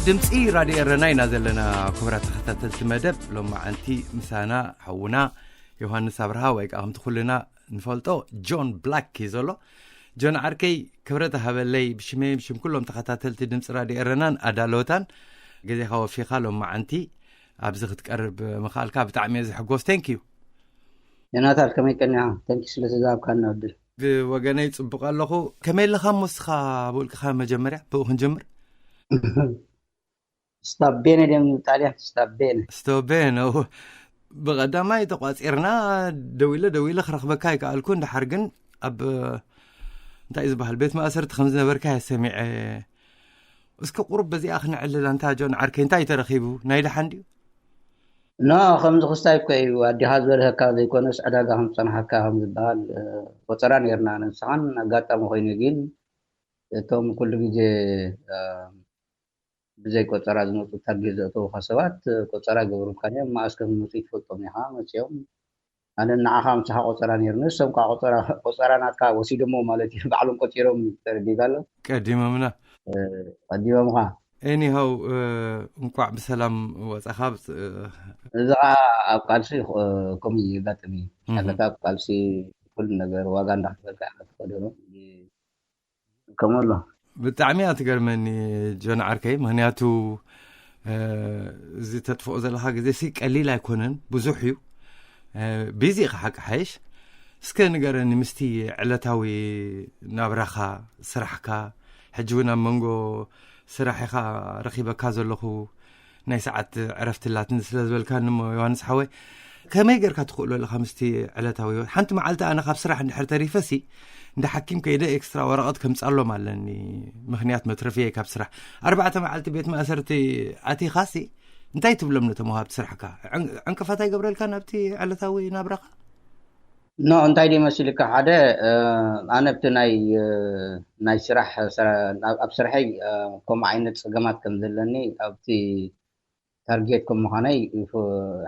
ድምፂ ራድዮ ኤረና ኢና ዘለና። ክቡራት ተኸታተልቲ መደብ ሎማዓንቲ ምሳና ሓውና ዮሃንስ ኣብርሃ ወይ ከዓ ከምቲ ኩልና ንፈልጦ ጆን ብላክ እዩ ዘሎ። ጆን ዓርከይ፣ ክብረት ሃበለይ፣ ብሽመይ ብሽም ኩሎም ተኸታተልቲ ድምፂ ራድዮ ኤረናን ኣዳለወታን ግዜኻ ወፊኻ ሎማዓንቲ ኣብዚ ክትቀርብ ምኽኣልካ ብጣዕሚ እየ ዝሕጎስ። Thank you። ዮናታን፣ ከመይ ቀኒኻ? Thank you ስለ ዝሃብካና ዕድል። ብወገነይ ጽቡቕ ኣለኹ። ከመይ ኣለኻ እሞ እስኻ ብውልቅኻ? መጀመርያ ብኡ ክንጀምር። ስታቤነ ድዮም ጣልያን? ስታቤነ። ስቶቤን። ብቐዳማይ ተቋጺርና፣ ደዊለ ደዊለ ክረኽበካ ኣይከኣልኩ። እንድሓር ግን ኣብ እንታይ ዝበሃል ቤት ማእሰርቲ ከም ዝነበርካ እየ ሰሚዐ። እስከ ቁሩብ በዚኣ ክነዕልል። ኣንታ ጆን ዓርከይ፣ እንታይ ተረኺቡ? ናይ ደሓን ድዩ? ኖ፣ ከምዚ ክስታይ እኮ እዩ። ኣዲኻ ዝበልሀካ ዘይኮነስ ዕዳጋ ከም ዝጸንሓካ ከም ዝበሃል፣ እ፣ ቆጸራ ነይርና ንስኻን ኣጋጣሚ ኮይኑ። ግን እቶም ኩሉ ግዜ፣ እ፣ ብዘይ ቆጸራ ዝመጹ ታርጌት ዘእተውኻ ሰባት፣ እ፣ ቆጸራ ይገብሩልካ እዮም። መኣስ ከም ዝመጹ ይትፈልጦም ኢኻ። መጺኦም ኣነ ንዓኻ ምሳኻ ቆጸራ ነይርኒ፣ እሶም ከዓ ቆጸራ፣ ቆጸራ ናትካ ወሲዶሞ ማለት እዩ። ባዕሎም ቆጺሮም፣ ተረዲእካ ኣሎ። ቀዲሞምና። እ፣ ቀዲሞምኻ። ኤኒሃው፣ እ፣ እንቋዕ ብሰላም ወጻኻ። እ፣ እዚ ከዓ ኣብ ቃልሲ፣ እ፣ ከምኡ እዩ የጋጥም እዩ። እህ። ሓቀካ ኣብ ቃልሲ ኩሉ ነገር ዋጋ እንዳኽፈልካ ኢኻ ትኸደኖ። ከምኡ ኣሎ። ብጣዕሚ እያ ትገርመኒ ጆን ዓርከይ፣ ምኽንያቱ፣ እ፣ እዚ ተጥፍኦ ዘለኻ ግዜ ሲ ቀሊል ኣይኮነን፣ ብዙሕ እዩ። እ፣ ቢዚ ኢኻ ሓቂ ሓይሽ። እስከ ንገረኒ፣ ምስቲ ዕለታዊ ናብራኻ፣ ስራሕካ፣ ሕጂ እውን ኣብ መንጎ ስራሕ ኢኻ ረኺበካ ዘለኹ፣ ናይ ሰዓት ዕረፍቲ ኣላትኒ ስለ ዝበልካኒ እሞ ዮሃንስ ሓወይ፣ ከመይ ጌርካ ትኽእሎ ኣለኻ ምስቲ ዕለታዊ ህይወት? ሓንቲ መዓልቲ ኣነ ካብ ስራሕ እንድሕር ተሪፈሲ፣ እንደ ሓኪም ከይደ ኤክስትራ ወረቐት ከምጻሎም ኣለኒ፣ ምኽንያት መትረፍየ ካብ ስራሕ። ኣርባዕተ መዓልቲ ቤት ማእሰርቲ ኣቲኻሲ፣ እንታይ ትብሎም ነቶም ወሃብቲ ስራሕካ? ዕን-፣ ዕንቅፋት ኣይገብረልካን ኣብቲ ዕለታዊ ናብራኻ? ኖ፣ እንታይ ድዩ መሲልካ? ሓደ፣ እ፣ ኣነ ኣብቲ ናይ፣ እ፣ ናይ ስራሕ፣ ስራ-፣ ኣብ፣ ኣብ ስርሐይ፣ እ፣ ከምኡ ዓይነት ጸገማት ከም ዘለኒ ኣብቲ ታርጌት ከም ምዃነይ ፍ-፣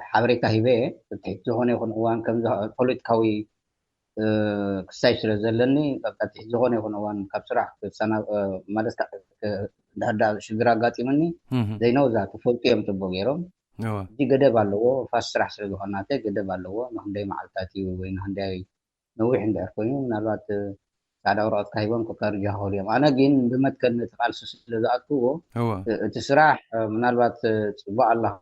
ሓበሬታ ሂበ እየ። ትሕቲ ዝኾነ ይኹን እዋን ከም ዝኸ-፣ ፖለቲካዊ፣ እ፣ ክሳይ ስለ ዘለኒ፣ ኣብ ትሕቲ ዝኾነ ይኹን እዋን ካብ ስራሕ ክሰና-፣ እ፣ ማለት፣ ካ-፣ ክ-፣ እንድሕር ደኣ ሽግር ኣጋጢሙኒ፣ እህ። ዘይነውዛ ትፈልጡ እዮም ጽቡቕ ገይሮም። እወ። እዚ ገደብ ኣለዎ፣ ፋስ ስራሕ ስለ ዝኾነ ናተይ ገደብ ኣለዎ። ንክንደይ መዓልታት እዩ ወይ ንክንደይ ነዊሕ እንድሕር ኮይኑ፣ ምናልባት፣ እ፣ ጻዕዳ ወረቐት ካሂቦም ከካርጃ ክኽእሉ እዮም። ኣነ ግን ብመትከል ነቲ ቃልሲ ስለ ዝኣትዎ፣ እወ። እ-፣ እቲ ስራሕ፣ እ፣ ምናልባት፣ እ፣ ጽቡቕ ኣለኻ፣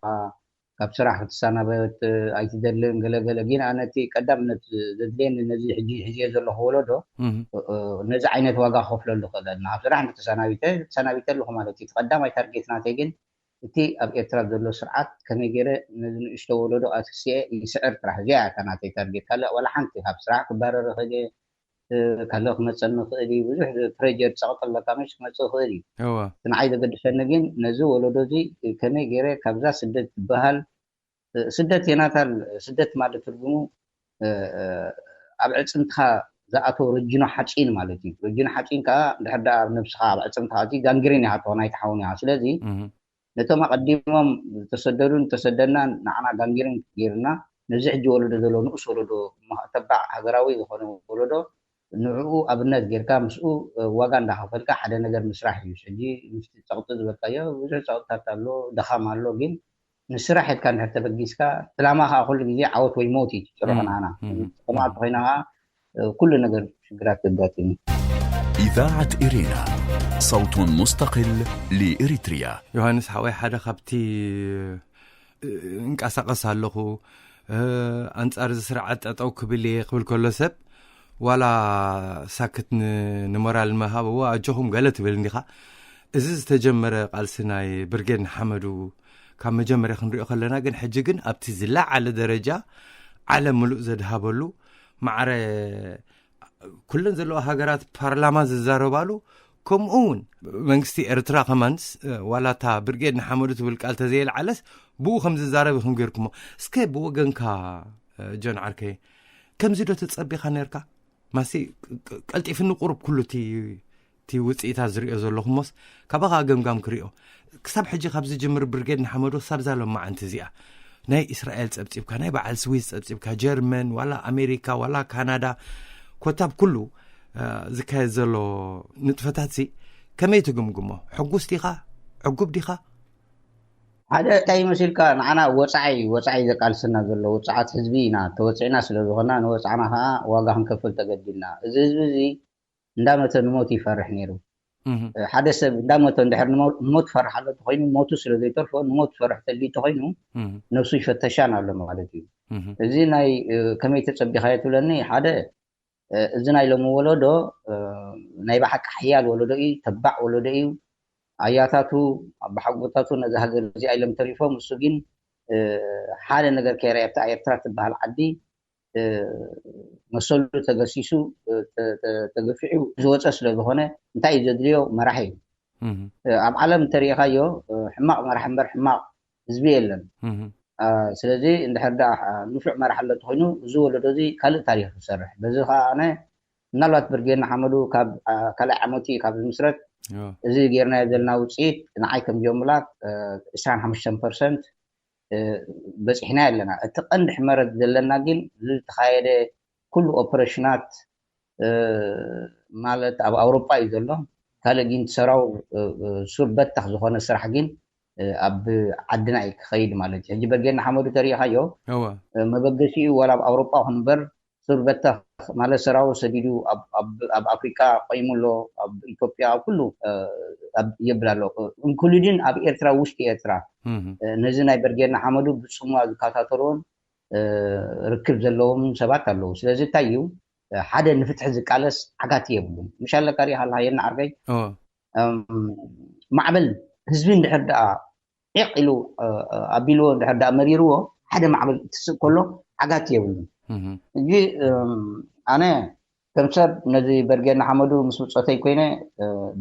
ካብ ስራሕ ክትሰናበት፣ እ፣ ኣይትደልን፣ ገለገለ። ግን ኣነ እቲ ቀዳምነት ዘድልየኒ ነዚ ሕጂ ሕዝዮ ዘለኹ ወለዶ፣ እህ። እ፣ እ፣ ነዚ ዓይነት ዋጋ ክኸፍለሉ ክእል ኣለና። ካብ ስራሕ እንተተሰናቢተ፣ ተሰናቢተ ኣለኹ ማለት እዩ። እቲ ቀዳማይ ታርጌት ናተይ ግን እቲ ኣብ ኤርትራ ዘሎ ስርዓት ከመይ ገይረ ነዚ ንእሽቶ ወለዶ ኣትክስየ ይስዕር ጥራሕ። እዚኣ እያ እታ ናተይ ታርጌት። ካልእ ዋላ ሓንቲ ካብ ስራሕ ክባረር ይኽእል እየ፣ እ፣ ካልእ ክመጸኒ ይኽእል እዩ። ብዙሕ ፕሬጀር ጸቕጢ ኣለካ፣ መሽ ክመጽእ ይኽእል እዩ። እወ። እቲ ንዓይ ዘገድሰኒ ግን ነዚ ወለዶ እዚ ከመይ ገይረ ካብዛ ስደት ትበሃል፣ እ፣ ስደት የናታል፣ ስደት ማለት ትርጉሙ፣ እ፣ እ፣ ኣብ ዕጽምትኻ ዝኣተወ ረጅኖ ሓጺን ማለት እዩ። ረጅኖ ሓጺን ከኣ እንድሕር ደኣ ኣብ ነብስኻ፣ ኣብ ዕጽምትኻ፣ እቲ ጋንግሪን ይሃቶ ናይ ተሓውን እያ። ስለዚ እህ። ነቶም ኣቐዲሞም ዝተሰደዱን ዝተሰደድናን ንዓና ጋንግሪን ገይሩና፣ ነዚ ሕጂ ወለዶ ዘሎ ንኡስ ወለዶ፣ ተባዕ ሃገራዊ ዝኾነ ወለዶ፣ ንዕኡ ኣብነት ጌርካ ምስኡ፣ እ፣ ዋጋ እንዳኸፈልካ ሓደ ነገር ምስራሕ እዩ። ሕጂ ምስቲ ጸቕጢ ዝበልካዮ፣ ብዙሕ ጸቕጥታት ኣሎ፣ ድኻም ኣሎ፣ ግን ንስራሕ ኢልካ እንድሕር ተበጊስካ፣ ዕላማ ከኣ ኩሉ ግዜ ዓወት ወይ ሞት እዩ ትጭርሖ እም፣ ንዓና። እም፣ ከምኣ እም። እንተኾይና ከኣ፣ እ፣ ኩሉ ነገር ሽግራት የጋጥም እዩ። إذاعة إرينا، صوت مستقل لإريتريا. ዮሃንስ ሓወይ፣ ሓደ ካብቲ፣ እ፣ እንቀሳቐስ ኣለኹ፣ እ፣ ኣንጻር እዚ ስርዓት ጠጠው ክብል እየ ክብል ከሎ ሰብ፣ ዋላ ሳክት ን-፣ ንሞራል ምሃብ፣ እዋ ኣጆኹም ገለ ትብል እንዲኻ። እዚ ዝተጀመረ ቃልሲ ናይ ብርጌድ ንሓመዱ ካብ መጀመርያ ክንሪኦ ከለና ግን፣ ሕጂ ግን ኣብቲ ዝለዓለ ደረጃ ዓለም ምሉእ ዘድሃበሉ፣ ማዕረ ኩለን ዘለዋ ሃገራት ፓርላማ ዝዛረባሉ፣ ከምኡ እውን መንግስቲ ኤርትራ ከማንስ፣ እ፣ ዋላ እታ ብርጌድ ንሓመዱ ትብል ቃል ተዘየልዓለስ፣ ብኡ ከም ዝዛረብ ኢኹም ጌርኩሞ። እስከ ብወገንካ፣ እ፣ ጆን ዓርከይ፣ ከምዚ ዶ ተጸቢኻ ነርካ? ማሲ ቅ-፣ ቅ-፣ ቀልጢፍኒ ቁሩብ ኩሉ እቲ፣ እቲ ውጽኢታት ዝሪኦ ዘለኹ እሞስ፣ ካባኻ ገምጋም ክሪኦ። ክሳብ ሕጂ ካብ ዝጅምር ብርጌድ ንሓመዱ ክሳብ እዛ ሎማዓንቲ እዚኣ፣ ናይ እስራኤል ጸብጺብካ፣ ናይ በዓል ስዊስ ጸብጺብካ፣ ጀርመን፣ ዋላ ኣሜሪካ፣ ዋላ ካናዳ፣ ኮታብ ኩሉ፣ እ፣ ዝካየድ ዘሎ ንጥፈታትሲ ከመይ ትግምግሞ? ሕጉስ ዲኻ? ዕጉብ ዲኻ? ሓደ እንታይ ይመስልካ? ንዓና ወፃዒ ወፃዒ ዘቃልስና ዘሎ ውፅዓት ህዝቢ ኢና። ተወፂዕና ስለ ዝኾና ንወፃዕና ከዓ ዋጋ ክንከፍል ተገዲድና። እዚ ህዝቢ እዚ እንዳመተ ንሞት ይፈርሕ ነይሩ። ሓደ ሰብ እንዳሞተ እንድሕር ንሞት ፈርሕ ኣሎ ተኮይኑ፣ ሞቱ ስለ ዘይተርፎ ንሞት ፈርሕ ተልዩ ተኮይኑ፣ ነብሱ ይፈተሻን ኣሎ ማለት እዩ። እዚ ናይ ከመይ ተፀቢኻዮ ትብለኒ፣ ሓደ እዚ ናይ ሎሚ ወለዶ ናይ ብሓቂ ሓያል ወለዶ እዩ፣ ተባዕ ወለዶ እዩ። ኣያታቱ ኣባሓጎታቱ ነዚ ሃገር እዚኣ ኢሎም ተሪፎም፣ እሱ ግን ሓደ ነገር ከይረኣየ ኣብታ ኤርትራ ትበሃል ዓዲ መሰሉ ተገሲሱ ተገፊዑ ዝወፀ ስለ ዝኾነ፣ እንታይ እዩ ዘድልዮ? መራሒ እዩ። ኣብ ዓለም እንተሪኢኻዮ ሕማቕ መራሕ እምበር ሕማቕ ህዝቢ የለን። ስለዚ እንድሕር ዳ ንፉዕ መራሕ ኣሎ ተኮይኑ፣ እዚ ወለዶ እዚ ካልእ ታሪክ ይሰርሕ። በዚ ከዓ ኣነ ምናልባት ብርጌድ ንሓመዱ ካብ ካልኣይ ዓመቱ እዩ ካብ ዝምስረት፣ እዚ ጌርናዮ ዘለና ውፅኢት ንዓይ ከም ጀምላት ዕስራን ሓሙሽተን ፐርሰንት በፂሕና ኣለና። እቲ ቀንዲ ሕመረት ዘለና ግን ዝተኻየደ ኩሉ ኦፕሬሽናት ማለት ኣብ ኣውሮጳ እዩ ዘሎ። ካልእ ግን ሰራው ሱር በታኽ ዝኾነ ስራሕ ግን ኣብ ዓድና እዩ ክኸይድ ማለት እዩ። ሕጂ በርጌድ ንሓመዱ ተሪኢኻዮ፣ መበገሲኡ ዋላ ኣብ ኣውሮጳ ይኹን እምበር ሱር በታኽ ማለት ሰራው ሰዲዱ ኣብ ኣፍሪካ ቆይሙ ኣሎ፣ ኣብ ኢትዮጵያ፣ ኣብ ኩሉ የብል ኣሎ፣ ኢንክሉዲን ኣብ ኤርትራ፣ ውሽጢ ኤርትራ። ነዚ ናይ በርጌድ ንሓመዱ ብፅሙዋ ዝከታተልዎን ርክብ ዘለዎም ሰባት ኣለዉ። ስለዚ እንታይ እዩ፣ ሓደ ንፍትሒ ዝቃለስ ዓጋቲ የብሉን። ምሽ ኣለካ ሪኢኻ ኣለካ የና ዓርከይ፣ ማዕበል ህዝቢ እንድሕር ደኣ ዒቕ ኢሉ ኣቢልዎ፣ እንድሕር ደኣ መሪርዎ፣ ሓደ ማዕበል ትስእ ከሎ ዓጋቲ የብሉን። እዚ ኣነ ከም ሰብ ነዚ በርጌድ ንሓመዱ ምስ ብፆተይ ኮይነ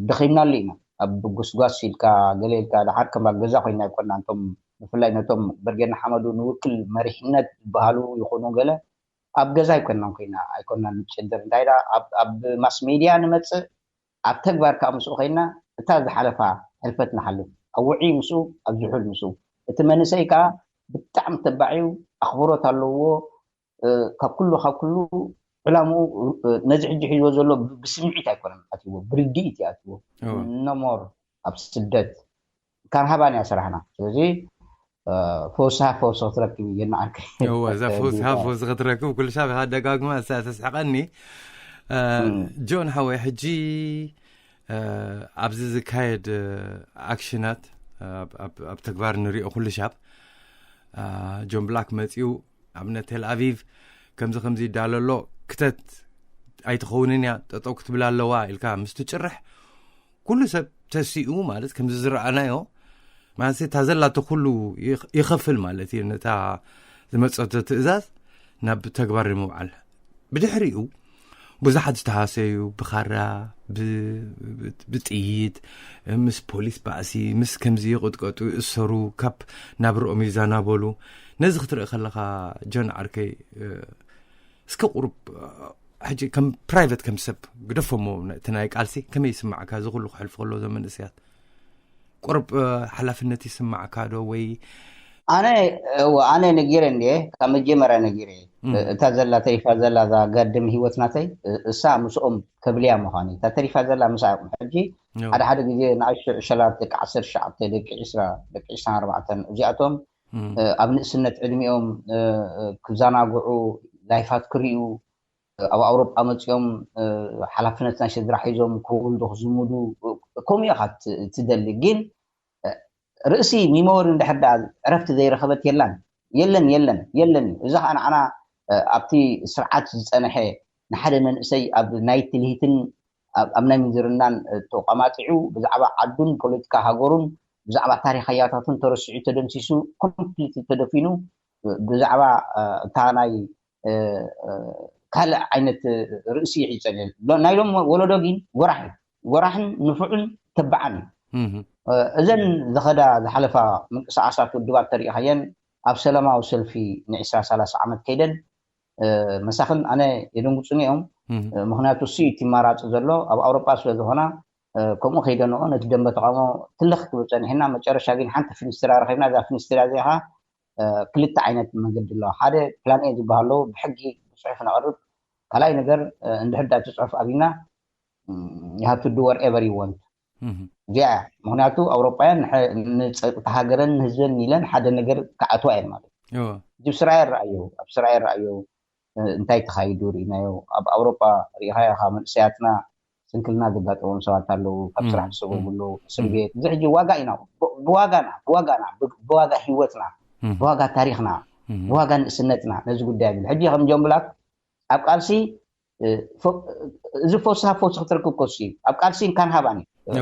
ደኺምናሉ ኢና። ኣብ ጉስጓስ ኢልካ ገለ ኢልካ ደሓር ከም ኣብ ገዛ ኮይና ኣይኮና። እንቶም ብፍላይ ነቶም በርጌድ ንሓመዱ ንውክል መሪሕነት ዝበሃሉ ይኹኑ ገለ ኣብ ገዛ ኣይኮናን ኮይና ኣይኮናን ንጭድር። እንታይ ዳ ኣብ ማስ ሜድያ ንመፅእ፣ ኣብ ተግባር ከዓ ምስኡ ኮይና እታ ዝሓለፋ ሕልፈት ንሓልፍ። ኣብ ውዒ ምስኡ፣ ኣብ ዝሑል ምስኡ። እቲ መንእሰይ ከዓ ብጣዕሚ ተባዕዩ ኣኽብሮት ኣለዎ። ካብ ኩሉ ካብ ኩሉ ዕላምኡ ነዚ ሕጂ ሒዝዎ ዘሎ ብስምዒት ኣይኮነን ኣትዎ፣ ብርድኢት እዩ ኣትዎ። ነሞር ኣብ ስደት ካርሃባን እያ ስራሕና። ስለዚ ፈውስሃ ፈውሲ ክትረክብ እዩ የናዓርከ። እወ፣ እዛ ፈውስሃ ፈውሲ ክትረክብ ኩሉ ሻብ ኢኻ ደጋግማ እሳ ተስሕቐኒ። ጆን ሓወይ፣ ሕጂ ኣብዚ ዝካየድ ኣክሽናት ኣብ ተግባር ንሪኦ ኩሉ ሻብ። ጆን ብላክ መፂኡ ኣብነት ቴል ኣቪቭ ከምዚ ከምዚ ይዳሎ ኣሎ፣ ክተት ኣይትኸውንን እያ፣ ጠጠው ክትብል ኣለዋ ኢልካ ምስ ትጭርሕ፣ ኩሉ ሰብ ተሲኡ ማለት ከምዚ ዝረኣናዮ ማለት እታ ዘላቶ ኩሉ ይኸፍል ማለት እዩ። ነታ ዝመፀቶ ትእዛዝ ናብ ተግባር ንምውዓል ብድሕሪኡ ብዙሓት ዝተሃሰዩ ብኻራ፣ ብጥይት፣ ምስ ፖሊስ ባእሲ፣ ምስ ከምዚ ይቕጥቀጡ፣ ይእሰሩ፣ ካብ ናብርኦም ይዛናበሉ። ነዚ ክትርኢ ከለኻ ጆን ዓርከይ፣ እስከ ቁሩብ ሕጂ ከም ፕራይቨት ከም ሰብ ግደፎሞ፣ እቲ ናይ ቃልሲ ከመይ ይስማዕካ? እዚ ኩሉ ክሕልፉ ከለዉ እዞም መንእሰያት ቁሩብ ሓላፍነት ይስማዕካ ዶ? ወይ ኣነ ኣነ ነጊረ እንድየ ካብ መጀመርያ ነጊረ። እታ ዘላ ተሪፋ ዘላ እዛ ጋድም ሂወት ናተይ እሳ ምስኦም ከብልያ ምዃኑ እታ ተሪፋ ዘላ ምስኣ ሕጂ ሓደ ሓደ ግዜ ንኣሽቱ ዕሸላት ደቂ ዓሰርተ ትሽዓተ ደቂ ዕስራ ደቂ ዕስራን ኣርባዕተን እዚኣቶም ኣብ ንእስነት ዕድሚኦም ክዘናግዑ ላይፋት ክርእዩ ኣብ ኣውሮጳ መፂኦም ሓላፍነት ናይ ስድራ ሒዞም ክወልዱ ክዝምዱ ከምኡ ኢኻ ትደሊ። ግን ርእሲ ሚሞሪ እንድሕር ደኣ ዕረፍቲ ዘይረኸበት የላን የለን የለን የለን እዩ። እዚ ከዓ ንዓና ኣብቲ ስርዓት ዝፀንሐ ንሓደ መንእሰይ ኣብ ናይ ትልሂትን ኣብ ናይ ምንዝርናን ተቋማጢዑ ብዛዕባ ዓዱን ፖለቲካ ሃገሩን ብዛዕባ ታሪክ ኣያታቱን ተረሲዑ ተደምሲሱ ኮምፕሊት ተደፊኑ ብዛዕባ እታ ናይ ካልእ ዓይነት ርእሲ ይሕፀል። ናይ ሎም ወለዶ ግን ጎራሕ እዩ። ጎራሕን ንፉዕን ተባዕን እዩ። እዘን ዝኸዳ ዝሓለፋ ምንቅስቃሳት ውድባት ተሪኢኻየን ኣብ ሰላማዊ ሰልፊ ንዒስራ ሰላሳ ዓመት ከይደን መሳኽን ኣነ የደንጉፁኒ እዮም። ምክንያቱ እሱ እዩ እቲ ማራፂ ዘሎ ኣብ ኣውሮጳ ስለ ዝኾና ከምኡ ከይደንኦ ነቲ ደንበ ተቃውሞ ትልኽ ክብል ፀኒሕና መጨረሻ ግን ሓንቲ ፍንስትራ ረኪብና እዛ ፍንስትራ እዚኣ ክልተ ዓይነት መንገዲ ኣለዋ ሓደ ፕላን ኤ ዝበሃል ኣለዎ ብሕጊ ብፅሑፍ ነቅርብ ካልኣይ ነገር እንድሕር ዳ እቲ ፅሑፍ ኣብና you have to do whatever you want እዚኣ እያ። ምክንያቱ ኣውሮጳውያን ንጸጥታ ሃገረን ንህዝበን ኢለን ሓደ ነገር ክኣትዋ እየን ማለት እዩ። ጅብ ስራኤል ረኣዮ፣ ኣብ ስራኤል ረኣዮ እንታይ ተኻይዱ ርኢናዮ። ኣብ ኣውሮጳ ርኢኻዮ፣ ካብ መንእሰያትና ስንክልና ዘጋጠሞም ሰባት ኣለዉ፣ ካብ ስራሕ ዝሰጎሙ ኣለዉ፣ እስር ቤት። እዚ ሕጂ ዋጋ ኢና፣ ብዋጋና፣ ብዋጋና፣ ብዋጋ ህይወትና፣ ብዋጋ ታሪኽና፣ ብዋጋ ንእስነትና ነዚ ጉዳይ ብል ሕጂ ከም ጆን ብላክ ኣብ ቃልሲ እዚ ፈውሲ ሃብ ፈውሲ ክትረክብ ከሱ እዩ። ኣብ ቃልሲ እንካን ሃባን እዩ።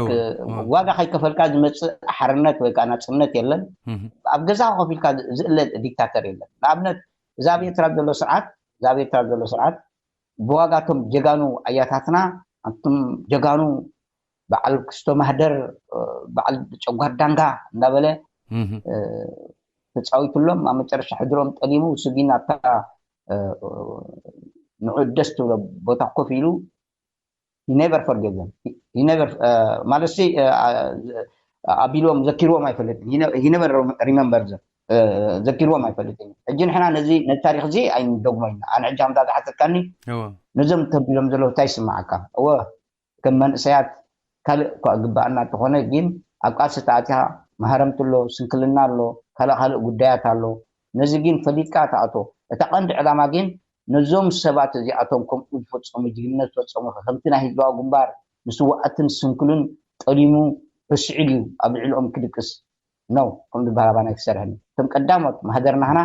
ዋጋ ከይከፈልካ ዝመፅእ ሓርነት ወይ ከዓ ናፅነት የለን። ኣብ ገዛ ኮፍ ኢልካ ዝእለ ዲክታተር የለን። ንኣብነት እዛ ኣብ ኤርትራ ዘሎ ስርዓት እዛ ኣብ ኤርትራ ዘሎ ስርዓት ብዋጋቶም ጀጋኑ ኣያታትና ኣቱም ጀጋኑ በዓል ክስቶ ማህደር በዓል ጨጓር ዳንጋ እንዳበለ ተፃዊቱሎም ኣብ መጨረሻ ሕድሮም ጠሊሙ ስጊን ኣብታ ንዑ ደስ ትብሎ ቦታ ኮፍ ኢሉ never forget them never ማለት ኣቢልዎም ዘኪርዎም ኣይፈልጥን never remember them ዘኪርዎም ኣይፈልጥን። ሕጂ ንሕና ነዚ ነዚ ታሪክ እዚ ኣይንደግሞ ኢና። ኣነ ሕጂ ከምዛ ዝሓተትካኒ ነዞም ተቢሎም ዘለዉ እንታይ ይስማዓካ? እወ ከም መንእሰያት ካልእ እኳ ግባኣና እንተኾነ ግን ኣብ ቃልሲ ተኣትያ መሃረምቲ ኣሎ፣ ስንክልና ኣሎ፣ ካልእ ካልእ ጉዳያት ኣሎ። ነዚ ግን ፈሊጥካ ተኣቶ። እታ ቀንዲ ዕላማ ግን ነዞም ሰባት እዚኣቶም ከምኡ ዝፈጸሙ ጅግንነት ዝፈጸሙ ከምቲ ናይ ህዝባዊ ግንባር ንስዋኣትን ስንክሉን ጠሊሙ ረሲዑ ድዩ ኣብ ልዕሊኦም ክድቅስ ነው ከም ዝበሃል ኣባና ክሰርሐኒ እቶም ቀዳሞት ማህደር ናህና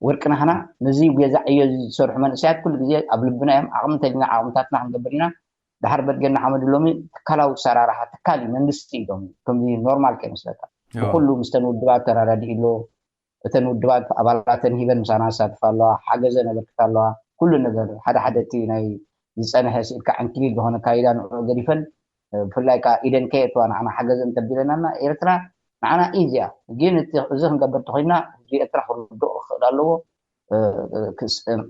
ወርቂ ናህና ነዚ ገዛ ዕዮ ዝሰርሑ መንእሰያት ኩሉ ግዜ ኣብ ልብና እዮም። ዓቕሚ እንተልና ዓቕምታትና ክንገብር ኢና። ድሓር በድገና ሓመዱ ሎሚ ትካላዊ ኣሰራርሓ ትካል እዩ መንግስቲ እዩ ሎሚ ከምዚ ኖርማል ከይመስለካ ብኩሉ ምስተን ውድባት ተራዳዲኡ ኣሎ። እተን ውድባት ኣባላተን ሂበን ምሳና ዝሳትፋ ኣለዋ፣ ሓገዘን ኣበርክታ ኣለዋ። ኩሉ ነገር ሓደ ሓደ እቲ ናይ ዝፀንሐ ስኢልካ ዕንክሊል ዝኾነ ካይዳ ንዑ ገዲፈን ብፍላይ ከዓ ኢደን ከየእትዋ ንዓና ሓገዘን ተቢለናና ኤርትራ ንዓና ኢዚ እያ። ግን እቲ እዚ ክንገብር ተኮይንና ህዝቢ ኤርትራ ክርድኦ ክኽእል ኣለዎ፣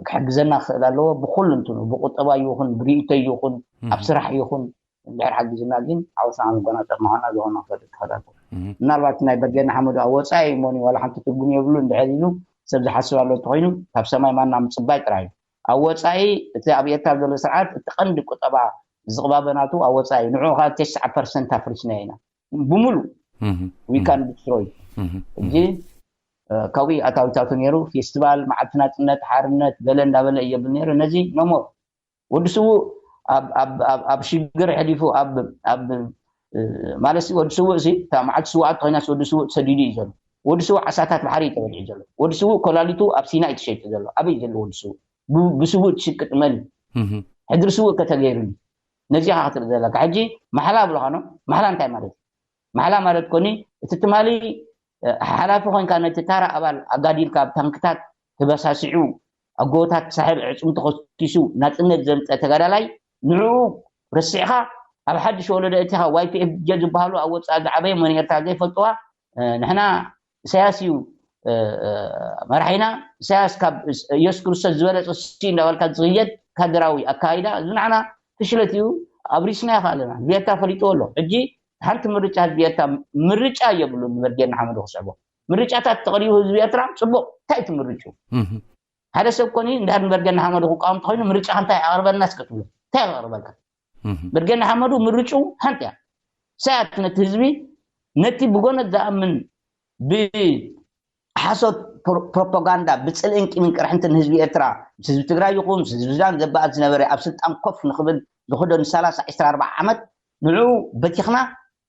ክሕግዘና ክኽእል ኣለዎ። ብኩሉ እንትኑ ብቁጠባ ይኹን ብርእይቶ ይኹን ኣብ ስራሕ ይኹን እንድሕር ሓጊዝና ግን ዓወትና ክንጎናፀፍ ምዃንና ዝኾነ ክፈልጥ ክኽእል ኣለዎ። ምናልባት ናይ በርጌድ ንሓመዱ ኣብ ወፃኢ እሞኒ ዋላ ሓንቲ ትርጉም የብሉ እንድሕር ኢሉ ሰብ ዝሓስብ ኣሎ እንተኮይኑ ካብ ሰማይ ማና ምፅባይ ጥራይ እዩ። ኣብ ወፃኢ እቲ ኣብ ኤርትራ ዘሎ ስርዓት እቲ ቀንዲ ቁጠባ ዝቕባበ ናቱ ኣብ ወፃኢ ንዑ ከዓ ተስዓ ፐርሰንት ኣፍሪስና ኢና ብሙሉእ we can destroy ሕጂ ካብኡ ኣታዊታቱ ነይሩ ፌስቲቫል መዓልቲ ናፅነት ሓርነት ገለ እንዳበለ እየብል ነይሩ ነዚ ኖሞር ወዲ ስውእ ኣብ ሽግር ሕሊፉ ኣብ ማለት ወዲ ስውእ ሲ እታ መዓልቲ ስውኣት ኮይናስ ወዲ ስውእ ተሰዲዱ እዩ ዘሎ። ወዲ ስውእ ዓሳታት ባሕሪ እዩ ተበሊዑ ዘሎ። ወዲ ስውእ ኮላሊቱ ኣብ ሲና እዩ ተሸይጡ ዘሎ። ኣበይ ዘሎ ወዲ ስውእ? ብስውእ ትሽቅጥ መን እዩ? ሕድሪ ስውእ ከተገይሩኒ ነዚኻ ክትርኢ ዘለካ ሕጂ ማሕላ ብለኻኖ ማሕላ እንታይ ማለት እዩ? ማሕላ ማለት ኮኒ እቲ ትማሊ ሓላፊ ኮንካ ነቲ ታራ ኣባል ኣጋዲልካ ኣብ ታንክታት ተበሳሲዑ ኣጎታት ሳሕል ዕፅም ተኸሲሱ ናፅነት ዘምፀ ተጋዳላይ ንዕኡ ረሲዕካ ኣብ ሓድሽ ወለዶ እቲኻ ዋይፒኤፍ ጀ ዝበሃሉ ኣብ ወፃኢ ዝዓበየ መን ኤርትራ ዘይፈልጥዋ ንሕና ኢሳያስ እዩ መራሒና ኢሳያስ ካብ ኢየሱስ ክርስቶስ ዝበለፀ ሲ እንዳበልካ ዝኽየድ ካድራዊ ኣካይዳ እዚ ንዓና ፍሽለት እዩ። ኣብሪስና ይኽኣለና ህዝቢ ኤርትራ ፈሊጥዎ ኣሎ። ሕጂ ሓንቲ ምርጫ ህዝቢ ኤርትራ ምርጫ የብሉ ንበርጌድ ንሓመዱ ክስዕቦ ምርጫታት ተቕሪቡ ህዝቢ ኤርትራ ፅቡቕ እንታይ እቲ ምርጩ ሓደ ሰብ ኮኒ እንድሕር ንበርጌድ ንሓመዱ ክቃወም ተኮይኑ ምርጫ እንታይ ኣቕርበልና እስከ ትብሎ እንታይ ኣቕርበልካ በርጌድ ንሓመዱ ምርጩ ሓንቲ እያ። ሰያት ነቲ ህዝቢ ነቲ ብጎነት ዝኣምን ብሓሶት ፕሮፓጋንዳ ብፅልእን ቂምን ቅርሕንትን ህዝቢ ኤርትራ ምስ ህዝቢ ትግራይ ይኹን ምስ ህዝቢ ሱዳን ዘበኣት ዝነበረ ኣብ ስልጣን ኮፍ ንክብል ዝክዶ ንሰላሳ ዕስራ ኣርባዓ ዓመት ንዕኡ በቲኽና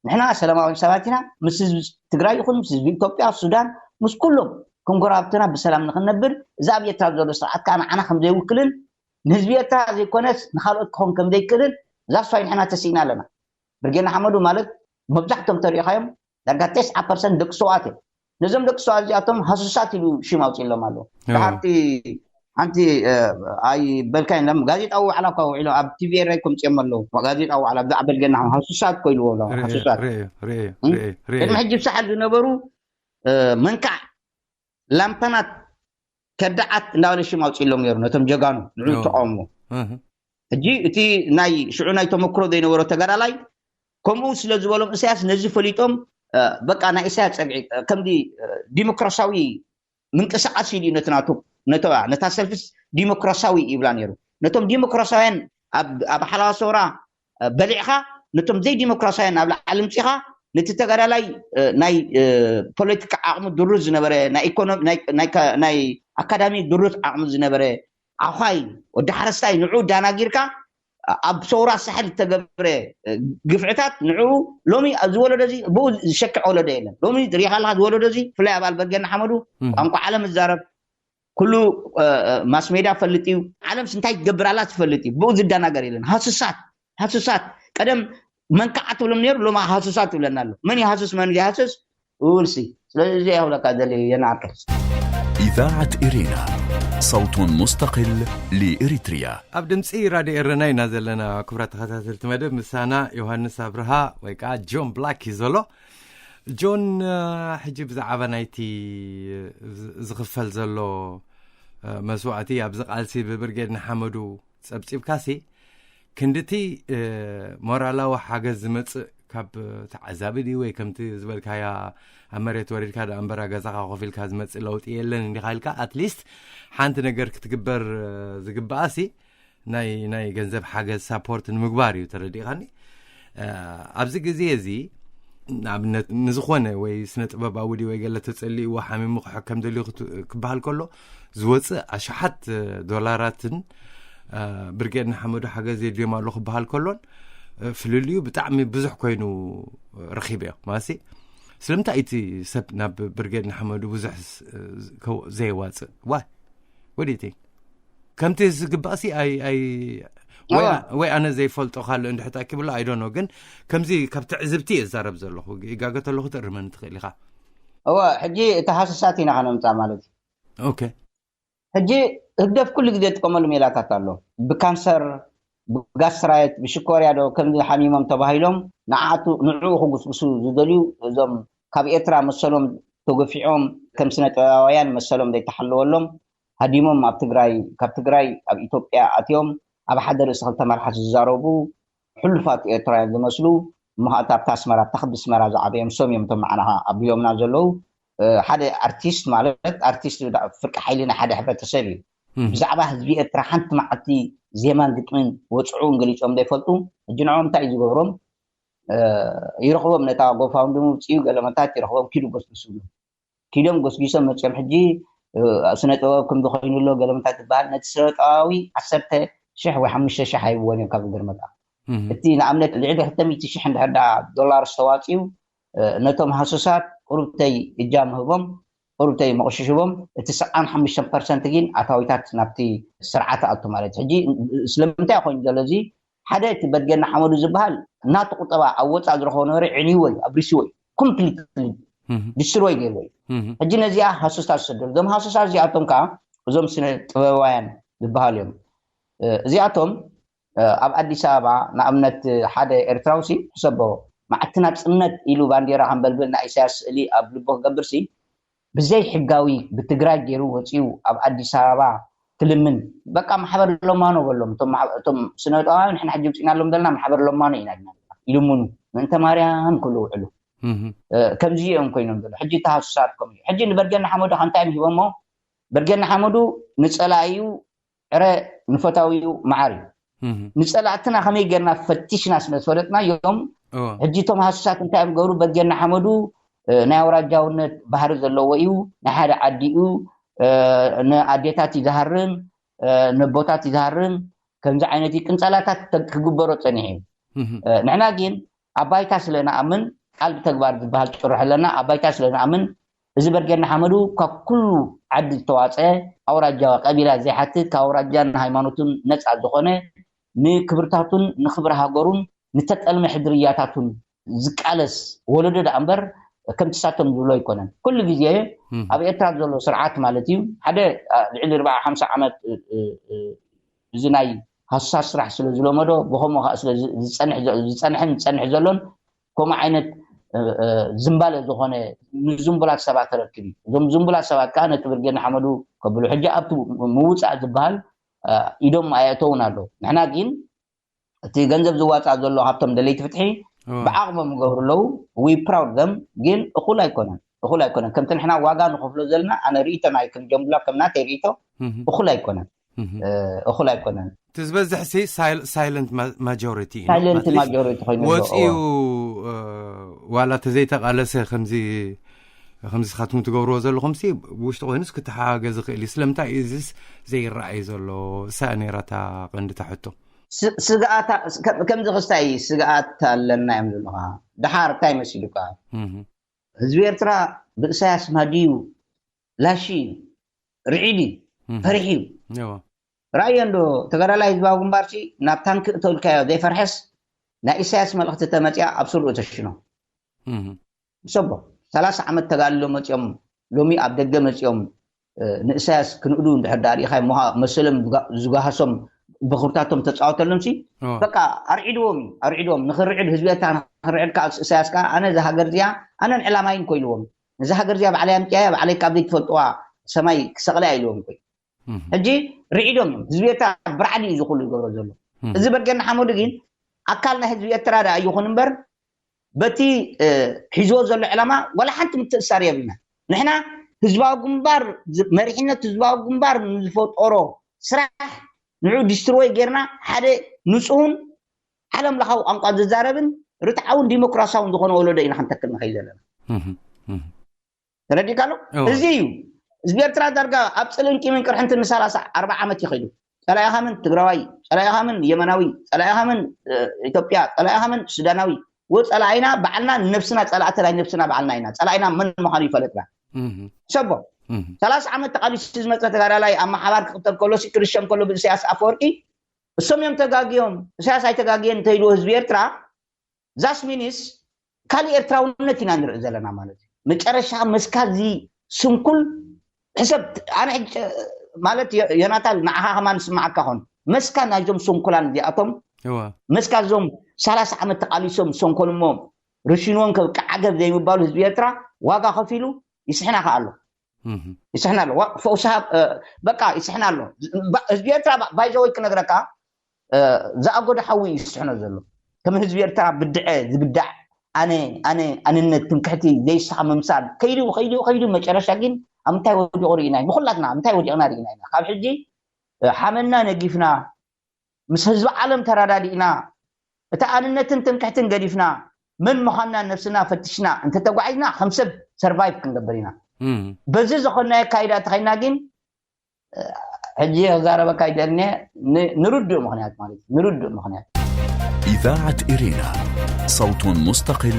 ንሕና ሰላማውያን ሰባት ኢና ምስ ህዝቢ ትግራይ ይኹን ምስ ህዝቢ ኢትዮጵያ ሱዳን ምስ ኩሎም ከም ጎረባብትና ብሰላም ንክንነብር እዚ ኣብ ኤርትራ ዘሎ ስርዓት ከዓ ንዓና ከምዘይውክልን ንህዝቢ ኤርትራ ዘይኮነስ ንካልኦት ክኸውን ከምዘይክእልን ዛስፋይ ንሕና ተስኢና ኣለና። ብርጌድ ንሓመዱ ማለት መብዛሕቶም ተሪኢኻዮም ዳርጋ ተስዓ ፐርሰንት ደቂ ሰውኣት እዮም። ነዞም ደቂ ሰውኣት እዚኣቶም ሃሱሳት ኢሉ ሽም ኣውፂሎም ኣለዉ። ድሓርቲ ሓንቲ ኣይበልካይ ለም ጋዜጣዊ ዋዕላ እኳ ውዒሎም ኣብ ቲቪ ኤረይ ከምፅኦም ኣለዉ። ጋዜጣዊ ዋዕላ ብዛዕባ በርጌድ ንሓመዱ ሃሱሳት ኮይልዎ ኣለዉ። ሃሱሳት ቅድሚ ሕጂ ብሳሕል ዝነበሩ መንካዕ ላምፓናት ከዳዓት እንዳበለ ሽም ኣውፂሎም ነይሩ ነቶም ጀጋኑ ንዑ ተቃውሞ ሕጂ እቲ ናይ ሽዑ ናይ ተመክሮ ዘይነበሮ ተጋዳላይ ከምኡ ስለ ዝበሎም እሳያስ ነዚ ፈሊጦም በቃ ናይ እሳያስ ፀግዒ ከምዚ ዲሞክራሲያዊ ምንቅስቃስ ኢሉ ነቲ ናቱ ነታ ሰልፊስ ዲሞክራሲያዊ ይብላ ነይሩ ነቶም ዲሞክራሲያውያን ኣብ ሓላዋ ሰውራ በሊዕኻ ነቶም ዘይዲሞክራሲያውያን ኣብ ላዕሊ ምፂኻ ነቲ ተጋዳላይ ናይ ፖለቲካ ዓቕሚ ድሩት ዝነበረ፣ ናይ ኢኮኖሚ ናይ ኣካዳሚ ድሩት ዓቕሚ ዝነበረ ዓዃይ፣ ወዲ ሓረስታይ፣ ንዑ ዳናጊርካ ኣብ ሰውራ ሳሕል ዝተገብረ ግፍዕታት ንዑ ሎሚ ኣብዚ ወለዶ እዚ ብኡ ዝሸክዕ ወለዶ የለን። ሎሚ ሪኢኻ ኣለካ፣ ዝወለዶ እዚ ብፍላይ ኣባል በርጌድ ንሓመዱ ቋንቋ ዓለም ዝዛረብ፣ ኩሉ ማስ ሜድያ ፈልጥ እዩ። ዓለምስ እንታይ ትገብር ኣላ ትፈልጥ እዩ። ብኡ ዝዳናገር የለን። ሃሱሳት ሃሱሳት፣ ቀደም መንካዓ ትብሎም ነይሩ፣ ሎማ ሃሱሳት ትብለና ኣሎ። መን ይሃሱስ መን ዘይሃሱስ ውልሲ። ስለዚ እዚ ይብለካ ዘለ የናርክስ إذاعة إرينا، صوت مستقل لإريتريا. ኣብ ድምፂ ራድዮ ኤረና ኢና ዘለና። ክቡራት ተኸታተልቲ መደብ፣ ምሳና ዮሃንስ ኣብርሃ ወይ ከዓ ጆን ብላክ እዩ ዘሎ። ጆን፣ ሕጂ ብዛዕባ ናይቲ ዝኽፈል ዘሎ መስዋዕቲ ኣብዚ ቃልሲ ብብርጌድ ንሓመዱ ጸብጺብካሲ፣ ክንድቲ ሞራላዊ ሓገዝ ዝመጽእ ካብ ተዓዛቢ ድዩ ወይ ከምቲ ዝበልካያ ኣብ መሬት ወሪድካ ደኣ እምበራ ገዛኻ ኮፍ ኢልካ ዝመጽእ ለውጢ የለን እንዲኻ ኢልካ፣ ኣትሊስት ሓንቲ ነገር ክትግበር ዝግባኣሲ ናይ ናይ ገንዘብ ሓገዝ ሳፖርት ንምግባር እዩ። ተረዲእካኒ? ኣብዚ ግዜ እዚ ንኣብነት ንዝኾነ ወይ ስነ ጥበባዊ ድዩ ወይ ገለ ተጸሊእዎ ሓሚሙ ክሕከም ደልዩ ክት- ክበሃል ከሎ ዝወፅእ ኣሽሓት ዶላራትን ብርጌድ ንሓመዱ ሓገዝ የድልዮም ኣሎ ክበሃል ከሎን ፍልልዩ ብጣዕሚ ብዙሕ ኮይኑ ረኺበዮ ማሲ። ስለምንታይ እቲ ሰብ ናብ ብርጌድ ንሓመዱ ብዙሕ ስ- ከው- ዘየዋፅእ? ዋይ ወዲቲ ከምቲ ዝግባእ ሲ ኣይ ኣይ ወይ እዋ። ወይ ኣነ ዘይፈልጦ ካልእ እንድሕር ተኣኪብሎ ኣይዶኖ። ግን ከምዚ ካብ ትዕዝብቲ እየ ዝዛረብ ዘለኹ። ይጋገ ተለኹ ትእርመኒ ትኽእል ኢኻ። እወ፣ ሕጂ እቲ ሃሰሳት ኢና ከነምፃእ ማለት እዩ። ኦኬ ሕጂ ህግደፍ ኩሉ ግዜ ዝጥቀመሉ ሜላታት ኣሎ። ብካንሰር፣ ብጋስትራይት፣ ብሽኮርያ ዶ ከምዚ ሓሚሞም ተባሂሎም ንዓቱ ንዕኡ ክጉስጉሱ ዝደልዩ እዞም ካብ ኤርትራ መሰሎም ተገፊዖም ከም ስነ ጥበባውያን መሰሎም ዘይተሓለወሎም ሃዲሞም ኣብ ትግራይ ካብ ትግራይ ኣብ ኢትዮጵያ ኣትዮም ኣብ ሓደ ርእሲ ክልተ መራሕቲ ዝዛረቡ ሕሉፋት ኤርትራውያን ዝመስሉ እሞ ከዓ ኣብታ ኣስመራ ኣብታ ክቢ ኣስመራ ዝዓበዮም ሶም እዮም እቶም ንዓና ኣቢሎምና ዘለዉ ሓደ ኣርቲስት ማለት ኣርቲስት ፍርቂ ሓይሊ ናይ ሓደ ሕብረተሰብ እዩ ብዛዕባ ህዝቢ ኤርትራ ሓንቲ መዓልቲ ዜማን ግጥምን ወፅዑን ገሊፆም ዘይፈልጡ ሕጂ ንዕኦም እንታይ እዩ ዝገብሮም ይረኽቦም ነታ ጎፋውንዲ ምውፅኡ ገለመታት ይረኽቦም ኪዱ ጎስጉስሉ ኪዶም ጎስጊሶም መፅኦም ሕጂ ስነ ጥበብ ከም ዝኾይኑ ኣሎ ገለመታት ዝበሃል ነቲ ስነ ጥበባዊ ዓሰርተ ሽሕ ወይ ሓሙሽተ ሽሕ ኣይብዎን እዮም ካብ ዝገርመካ እቲ ንኣብነት ልዕሊ ክልተ ሚእቲ ሽሕ እንድሕር ዳ ዶላር ዝተዋፅኡ ነቶም ሃሱሳት ቁሩብተይ እጃም ህቦም ቁሩብተይ መቕሽሽቦም እቲ ሰብዓን ሓሙሽተ ፐርሰንት ግን ኣታዊታት ናብቲ ስርዓት ኣቱ ማለት ሕጂ ስለምንታይ ኮይኑ ዘሎ እዚ ሓደ እቲ በድገና ሓመዱ ዝበሃል እናቲ ቁጠባ ኣብ ወፃእ ዝረኸቦ ነበረ ዕንይዎ እዩ ኣብሪስዎ እዩ ኮምፕሊትሊ ዲስትሮይ ገይርዎ እዩ ሕጂ ነዚኣ ሃሱሳት ዝሰደሉ እዞም ሃሱሳት እዚኣቶም ከዓ እዞም ስነ ጥበባውያን ዝበሃሉ እዮም እዚኣቶም ኣብ ኣዲስ ኣበባ ንኣብነት ሓደ ኤርትራዊ ሲ ሕሰቦ መዓልቲ ናፅነት ኢሉ ባንዴራ ከንበልብል ናይ ኢሳያስ ስእሊ ኣብ ልቦ ክገብር ሲ ብዘይ ሕጋዊ ብትግራይ ገይሩ ወፂኡ ኣብ ኣዲስ ኣበባ ክልምን በቃ ማሕበር ለማኖ በሎም እቶም ስነጥባውያን ንሕና ሕጂ ውፅኢናሎም ዘለና ማሕበር ለማኖ ኢና ኢልና ይልምኑ ምእንተ ማርያም ክሉ ውዕሉ ከምዚ እዮም ኮይኖም ዘሎ ሕጂ ተሃሱሳት ከም ሕጂ ንበርገና ሓመዱ ከንታይ ሂቦሞ በርገና ሓመዱ ንፀላእዩ ዕረ ንፈታዊኡ መዓር እዩ ንፀላእትና ከመይ ገርና ፈቲሽና ስለ ዝፈለጥና እዮም ሕጂ እቶም ሃሱሳት እንታይ እዮም ገብሩ በርገና ሓመዱ ናይ ኣውራጃውነት ባህሪ ዘለዎ እዩ ናይ ሓደ ዓዲ እዩ ንኣዴታት ይዝሃርም ነቦታት ይዝሃርም ከምዚ ዓይነት ቅንፀላታት ክግበሮ ፀኒሑ እዩ ንሕና ግን ኣብ ባይታ ስለ ንኣምን ቃል ብተግባር ዝበሃል ጭርሖ ኣለና ኣብ ባይታ ስለ ንኣምን እዚ በርጌድ ንሓመዱ ካብ ኩሉ ዓዲ ዝተዋፀ ኣውራጃ ቀቢላ ዘይሓትት ካብ ኣውራጃን ሃይማኖቱን ነፃ ዝኾነ ንክብርታቱን ንክብሪ ሃገሩን ንተጠልመ ሕድርያታቱን ዝቃለስ ወለዶ ደኣ እምበር ከምቲ ሳቶም ዝብሎ ኣይኮነን ኩሉ ግዜ ኣብ ኤርትራ ዘሎ ስርዓት ማለት እዩ ሓደ ልዕሊ ርባዓ ሓምሳ ዓመት እዚ ናይ ሃሱሳት ስራሕ ስለ ዝለመዶ ብከምኡ ከዓ ስለ ዝፀንሕን ዝፀንሕ ዘሎን ከምኡ ዓይነት ዝምባለ ዝኾነ ንዝምቡላት ሰባት ተረክብ እዩ እዞም ዝምቡላት ሰባት ከዓ ነቲ ብርጌድ ንሓመዱ ከብሉ ሕጂ ኣብቲ ምውፃእ ዝበሃል ኢዶም ኣየእተውን ኣለዉ ንሕና ግን እቲ ገንዘብ ዝዋፃእ ዘሎ ካብቶም ደለይቲ ፍትሒ ብዓቕሞም ይገብሩ ኣለዉ we proud them ግን እኹል ኣይኮነን እኹል ኣይኮነን ከምቲ ንሕና ዋጋ ንኸፍሎ ዘለና ኣነ ርእይቶና እዩ ከም ጀምብላ ከም ናተይ ርእይቶ እኹል ኣይኮነን እኹል ኣይኮነን። እቲ ዝበዝሕ ሲ ሳይለንት ማጆሪቲ እዩ። ሳይለንት ማጆሪቲ ኮይኑ ኣሎ። ወፂኡ ዋላ ተዘይተቃለሰ ከምዚ ከምዚ ስኻትኩም ትገብርዎ ዘለኹም ሲ ብውሽጢ ኮይኑስ ክተሓጋገዝ ይኽእል እዩ። ስለምንታይ እዩ እዚስ ዘይረኣይ ዘሎ? እሳ ነይራታ ቀንዲ ታሕቶ። ስግኣታ ከምዚ ክስታይ ስግኣት ኣለና እዮም ዝብሉኻ። ድሓር እንታይ መሲሉካ? ህዝቢ ኤርትራ ብእሳያስ ማዲዩ ላሺ እዩ፣ ርዒድ እዩ፣ ፈሪሕ እዩ። ረኣዮ እንዶ ተጋዳላይ ህዝባዊ ግንባርሲ ናብ ታንክ እተውልካዮ ዘይፈርሐስ ናይ ኢሳያስ መልእኽቲ ተመፅያ ኣብ ስርኡ ተሽኖ። ሰቦ ሰላሳ ዓመት ተጋድሎ መፅኦም ሎሚ ኣብ ደገ መፅኦም ንእሳያስ ክንእዱ እንድሕር ዳኣ ርኢኻ እሞ መሰሎም ዝጓሃሶም በኹርታቶም ተፃወተሎም ሲ በቃ ኣርዒድዎም እዩ ኣርዒድዎም ንኽርዕድ ህዝቢ ኤርትራ ንኽርዕድ ከዓ እሳያስ ከዓ ኣነ እዛ ሃገር እዚኣ ኣነን ዕላማይን ኮይልዎም እዛ ሃገር እዚኣ ባዕለይ ኣምፅኣያ ባዕለይ ካብ ዘይትፈልጥዋ ሰማይ ክሰቕለያ ኢልዎም ኮይ ሕጂ ርዒዶም እዮም ህዝቢ ኤርትራ ብራዕዲ እዩ ዝኩሉ ዝገብሮ ዘሎ እዚ በርጌድ ንሓመዱ ግን ኣካል ናይ ህዝቢ ኤርትራ ደኣ ይኹን እምበር በቲ ሒዝዎ ዘሎ ዕላማ ዋላ ሓንቲ ምትእሳር የብልና ንሕና ህዝባዊ ግንባር መሪሕነት ህዝባዊ ግንባር ንዝፈጠሮ ስራሕ ንዑ ዲስትሮይ ጌርና ሓደ ንፁሁን ዓለም ለኻዊ ቋንቋ ዝዛረብን ርትዓውን ዲሞክራሲያውን ዝኾነ ወለዶ ኢና ክንተክል ንኸይ ዘለና ተረዲካ ኣሎ እዚ እዩ ህዝቢ ኤርትራ ዳርጋ ኣብ ፅልን ቂምን ቅርሕንትን ንሰላሳ ኣርባ ዓመት ይኸይዱ ፀላኢኻምን ትግራዋይ ፀላኢኻምን የመናዊ ፀላኢኻምን ኢትዮጵያ ፀላኢኻምን ሱዳናዊ ወፀላኢና ባዕልና ንነብስና ፀላእቲ ናይ ነብስና ባዕልና ኢና ፀላኢና መን ምዃኑ ይፈለጥና ሰቦ ሰላሳ ዓመት ተቃሊሱ ዝመፀ ተጋዳላይ ኣብ ማሓባር ክቅተል ከሎ ክርሸም ከሎ ብእሳያስ ኣፈወርቂ እሶም እዮም ተጋግዮም እሳያስ ኣይተጋግየን እንተይልዎ ህዝቢ ኤርትራ ዛስ ሚኒስ ካሊእ ኤርትራውነት ኢና ንርኢ ዘለና ማለት እዩ መጨረሻ መስካ እዚ ስንኩል ሕሰብ ኣነ ማለት ዮናታን ንዓኻ ከማን ስማዓካ ኾን መስካ ናይዞም ስንኩላን እዚኣቶም መስካ እዞም ሰላሳ ዓመት ተቃሊሶም ሰንኮልሞ ርሽንዎም ከብቅዕ ዓገብ ዘይምባሉ ህዝቢ ኤርትራ ዋጋ ከፊሉ ይስሕና ከ ኣሎ ይስሕና ኣሎ ፈውስሃ በቃ ይስሕና ኣሎ ህዝቢ ኤርትራ ባይዘወይ ክነግረካ ዝኣጎደ ሓዊ እዩ ዝስሕኖ ዘሎ ከም ህዝቢ ኤርትራ ብድዐ ዝብዳዕ ኣነ ኣነ ኣንነት ትምክሕቲ ዘይስኻ ምምሳል ከይዱ ከይዱ ከይዱ መጨረሻ ግን ኣብ ምንታይ ወዲቑ ርኢና ንኩላትና ምንታይ ወዲቕና ርኢና ኢና ካብ ሕጂ ሓመና ነጊፍና ምስ ህዝቢ ዓለም ተረዳዲእና እቲ ኣንነትን ትምክሕትን ገዲፍና መን ምዃንና ነብስና ፈትሽና እንተተጓዒዝና ከም ሰብ ሰርቫይቭ ክንገብር ኢና በዚ ዝኾናዮ ኣካይዳ ተኸይና ግን ሕጂ ክዛረበካ ይደልኒ ንርድእ ምኽንያት ማለት እዩ ንርድእ ምኽንያት إذاعة إرينا صوت مستقل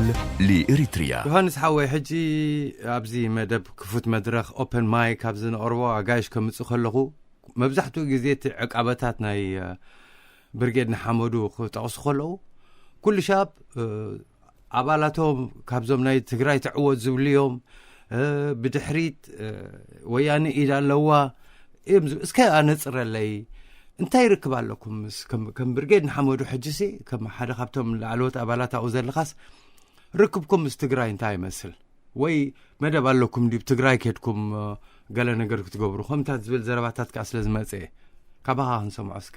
لإريتريا ዮሃንስ ሓወይ ሕጂ ኣብዚ መደብ ክፉት መድረኽ ኦፐን ማይክ ኣብዚ ነቕርቦ ኣጋይሽ ከምፅእ ከለኹ መብዛሕትኡ ግዜ እቲ ዕቃበታት ናይ ብርጌድ ንሓመዱ ክጠቕሱ ከለዉ ኩሉ ሻብ ኣባላቶም ካብዞም ናይ ትግራይ ትዕወት ዝብልዮም ብድሕሪት ወያነ ኢድ ኣለዋ እዮም ዝብ- እስከ ኣነፅረለይ እንታይ ይርክብ ኣለኩም ምስ- ከም- ከም ብርጌድ ንሓመዱ ሕጅሲ ከም ሓደ ካብቶም ላዕለዎት ኣባላት ኣብኡ ዘለኻስ ርክብኩም ምስ ትግራይ እንታይ ይመስል ወይ መደብ ኣለኩም ድዩ ትግራይ ከድኩም ገለ ነገር ክትገብሩ ከምታት ዝብል ዘረባታት ከዓ ስለ ዝመፀ ካባኻ ክንሰምዖ እስከ